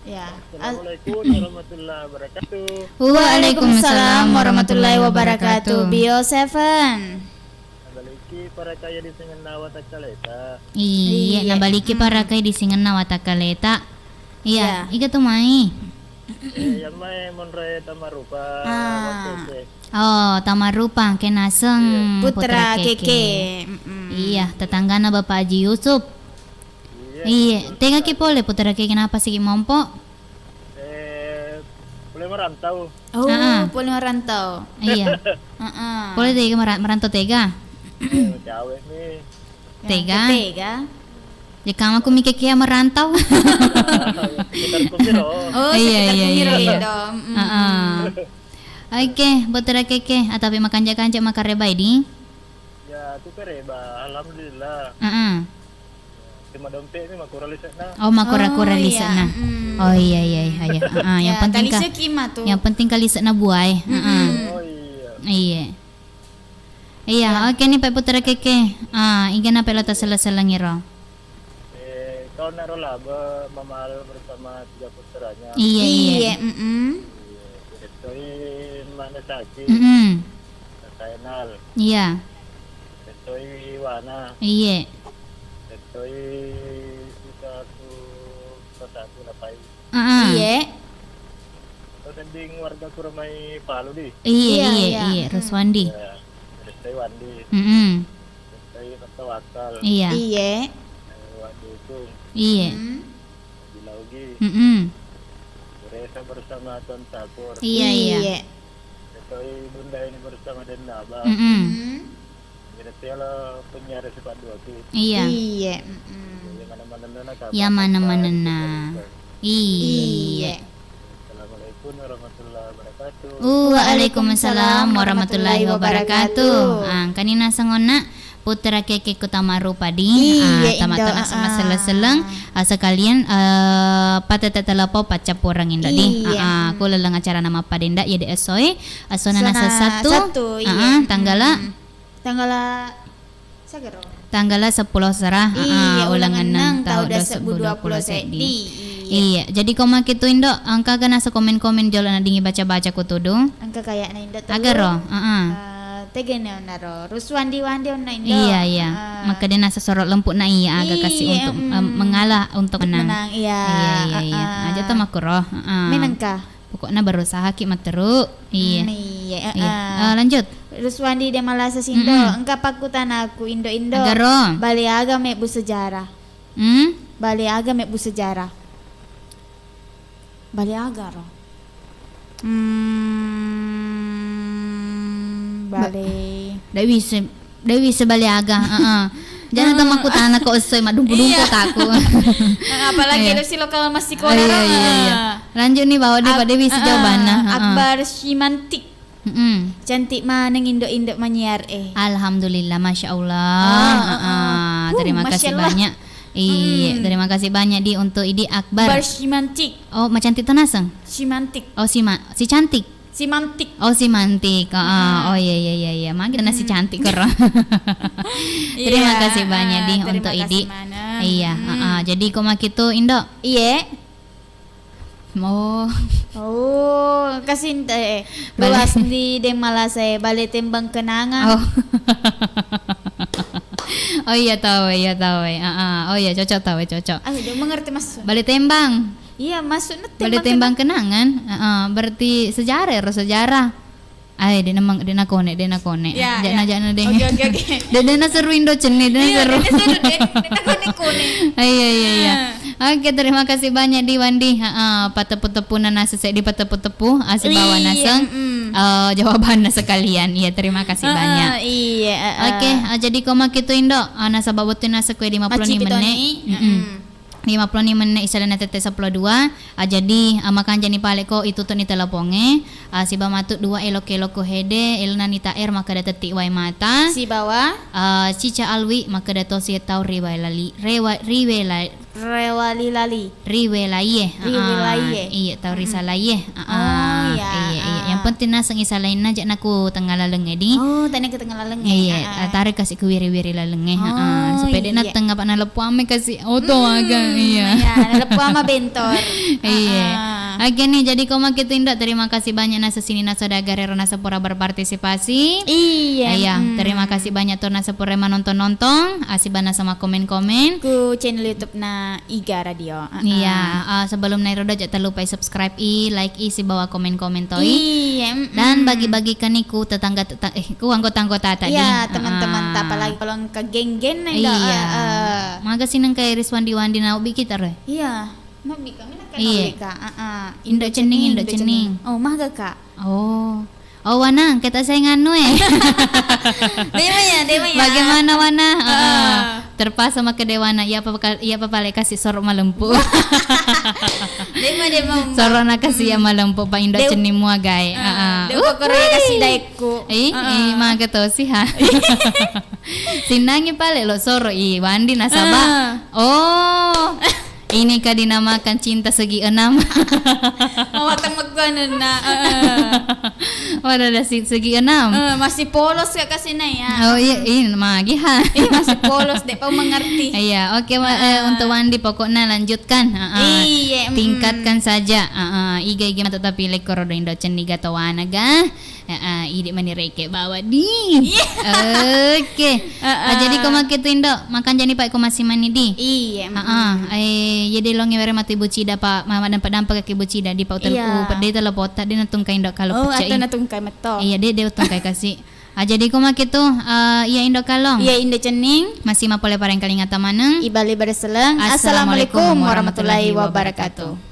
Ya. Al- Assalamualaikum warahmatullahi wabarakatuh. Waalaikumsalam warahmatullahi wabarakatuh. Bio Seven. Nabaliki parakai disingenna watakkaleta. Iya, Iya. nabaliki Mm. parakai disingenna watakkaleta. Iya, Iya. iga tu mai. Eh, yang mai monroe tamarupa Ah. waktu itu. Oh, tamarupa ke naseng Iya. Putra Putra Keke. Keke. Mm-mm. Iya, tetanggana Bapak Haji Yusuf. Iya, Iya, betul. tega ki pole Putra Keke, kenapa sih mompo? Eh, boleh merantau. Oh, Heeh. boleh merantau. Iya. Heeh. Pole tega mera-, merantau tega? Eh, cawe nih. Tega? Tega. Ya, kamu aku mikir kia merantau. Sekitar Kumiro. Oh, Iya, sekitar iya, iya, Kumiro iya. gitu. Mm-mm. Heeh. Oke, Putra Keke, atapi makanja-kanja makarebai di? Ya, aku kereba, alhamdulillah. Heeh. Cuma dompet ini makura lisekna. Oh, makura-kura Oh, iya. lisekna. Mm. Oh, iya, iya, iya, iya. Heeh, yang Ya, penting ka, taliseki mah tuh. yang penting ka lisekna buai. Heeh. Mm-mm. Oh, iya. Iya. Iya, Ya. oke nih, Pak Putra Keke. Ah, iga nape lo tasela-selengiro? Eh, kau nak rola be-, mamal bersama tiga putranya. Iya, iya. Iya, mm-mm. Iya, Toi mana sakit? Mm-mm. Kainal. Iya. Toi wana. Iya. Toi usaku pasaku lapai. Heeh. Iye. Tau sedding warga kuro mai Palu di. Iye, Iya, iye, iya. iye, Hmm. Ruswandi. Ya, terus Taiwan di. Mm-mm. Terus Taiwan tawakal. Iya. Iye. Taiwan dukung. Iye. Hmm. Di Laugi. Mm-mm. Beresa bersama Tuan Sakur. Iya, iya. Iye. Terus Bunda ini bersama Dendaba. Mm-mm. Hmm. Jadi tiala penyiar sifat dua ki. Iya. Iya, mm-mm. Iya, mana-mana na kabar Ya, mana-mana apa, na. gitu. Iya. Assalamualaikum warahmatullahi wabarakatuh. Waalaikumsalam warahmatullahi wabarakatuh. Ah, engkani naseng onna Putra Keke Kutamarupa di. Iya, Ah, tama Indo, tana ah. Seleng-seleng. Ah, sekalian, eh, patete telepon paccappureng Indo di. Iya. Ah, ah, ku leleng acara nama padenda ya di esoi. Asona Sona nasa satu. satu, Ah, iya. ah, tanggala. Mm-mm. Tanggala Sagero. Tanggala seppulo Sera, Iya, ah, uleng uleng enneng enneng tau taun dua sebbu dua pulo seddi. Iya. Iya, jadi ko makitu Indo, engka ga nasa komen-komen jolo na dingi baca-baca ku tudu? Engka kayakna Indo tu. Agaro, heeh. Eh, tegene onnaro. Rusuandi-wandi onna Indo. Iya, iya. Heeh. Makkeda nasa soro lempu na iya aga kasi Iya, untuk, mm. em, mengalah untuk Untuk menang. menang, iya. Iya, iya, iya. Heeh. Aja to makkuro, heeh. Menengka. Pokokna berusahaki matteru. Iya. Hmm, iya, iya. Eh, lanjut. Ruswandi de malasa sindo. Mm-mm. Engka pakkutanaku indo-indo. Agaro. Bale aga mebbu sejarah? Hmm? Bale aga mebbu sejarah? Bale aga ro? Hmm, ba-, bale. Dewi se-, Dewi sebale aga, heeh. Jangan tau makkutana ko esso maddumpu-dumpu otakku. Iya. Apalagi lo si lokal massikola. Iya, iya, iya. Lanjut nih, bawa di, Pak Dewi si jawabanna. Heeh. Akbar Simantik. Mm-mm. Cantik maneng indo-indo manyiar e. Alhamdulillah, masya Allah. Ah, ah, ah. Terima kasih banyak. Iya, terima kasih banyak di untuk Idi Akbar. Akbar Simantik. Oh, macantik to naseng? Simantik. Oh, si ma-, si cantik. Simantik. Oh, Simantik. Oh, iya, iya, iya, iya. Magi na si cantik koro. Terima kasih banyak di untuk Idi. Iya, heeh. Jadi ko makitu Indo. Iye. Oh. Oh, kasinte, eh. Bale. Ruas di deng malasa, eh, bale tembang kenangan. Oh. Oh iya tau, iya tau, eh. Ah, ah. Oh iya, cocok tau, eh, cocok. Ah, dia mengerti maksud. Bale tembang. Iya, maksudnya bale tembang kenangan. Heeh, berarti sejarah, ero sejarah. Ae, de' namang, de' nakone, de' nakone. Ya, jana, ya. Jana deh. Oke, oke, oke. De', de' naseru Indo Cenning, de' naseru. Iya, de' naseru, de', de' nakone-kone. Iya, iya, iya. Ah. Oke, terima kasih banyak di Wandi. Heeh, pateppu-teppu na naseng seddi pateppu-teppu, ah, sibawa naseng. Iya, mm-mm. Eh, jawabanna sekalian. Iya, terima kasih banyak. Heeh, iya, heeh. Oke, ah, jadi ko makitu Indo, ah, nasaba wettu naseng kue lima puluh menit. Maccipitoni. Mm-mm. Mm-mm. Lima puluh menit isalana tette seppulo dua. Ah, jadi, ah, makanjani pale ko itutu'ni telepongnge, ah, siba matu dua elo-kelo ko hede, elona Nita Air makkeda tetti wae mata. Sibawa? Ah, Cica Alwi makkeda tosi tau riwelali-, rewa-, riwela-, Rewali-lali. Riwelaie. Riwelaie. Ah, iya, tau risalaie. Ah, oh, iya, iya, iya. Ah. Yang penting naseng isalainna aja naku tengah laleng edi. Oh, tania ke tengah laleng. Iya, ah, ah. Tarik kasih ku wiri-wiri laleng e. Oh, ah, supaya de' iya. Natengah apa naleppo ame kasih. Oto aga, iya. Iya, leppa ma bentor. Iya. Heeh. Oke nih, jadi ko makitu Indo, terima kasih banyak naseng sininna saudagar ero naseng pura berpartisipasi. Iya, iya, mm. Terima kasih banyak to naseng pura manonton-nonton, ah, siba naseng makkomen-komen. Ku channel YouTube na Iga Radio. Heeh. Iya, ah, sebelum nairo do aja terlupa subscribe i, like i, sibawa komen-komen toi. Iya, mm-mm. Dan bagi-bagikan i ku tetangga, teta-, eh, ku anggota-anggota tadi. Iya, teman-teman, heeh. Apalagi kalau engka geng-geng nih, iya. Heeh. Maga sih nengka Iris Wandi-Wandi na ubi kita, Roy? Iya. Mabbi kami nak kenal. Iya. Heeh. Indo Cenning, Indo Cenning. Oh, maga, Kak? Oh. Oh, Wana, kita saya nganu, eh. Dema ya, dema ya. Bagaimana, Wana? Heeh. Heeh. Terpaksa makkeda Wana, iya apa kal-, iya apa pale kasih soro malempu. Dema, dema, Mbak. Soro na kasih ya malempu, Pak Indo Cenning mua gae. Heeh. Heeh. Dema koro ya kasih daekku. Ih, ih, maga to sih, ha. Sinnangi pale lo soro i Wandi nasaba. Ah. Oh. Inikah dinamakan cinta segi enam? Mawatang maguanenna. Heeh. Wadah, dah se-, segi enam. Eh, masih polos ya kasih na ya. Oh iya, iya, magi ha. Iya, masih polos, de' pau mengerti. Iya, oke, Wa-, eh, untuk Wandi pokoknya lanjutkan. Heeh. Iya, mm-mm. Tingkatkan saja. Heeh, iga-iga matu tapi lekko rodo Indo Cenning ga to Wana ga. Heeh, idi mani reke bawa di. Iya. Oke. Heeh. Ah, jadi ko makitu Indo, makanjani pa ko masih mani di. Iya. Heeh. Eh, iya de' longe were matu Ibu Cida pa, ma-, madampa-dampa kaki Ibu Cida di pa utel-, iya. U pedde telepon ta de' natungkai Indo kalau. Oh, pecah atau i. Natungkai metto. Iya, de', de' utungkai kasih. Ah, jadi ko makitu, eh, iya Indo Kalong. Iya Indo Cenning. Masih mapole pareng kalinga tamaneng. Ibali baraseleng. Assalamualaikum warahmatullahi wabarakatuh.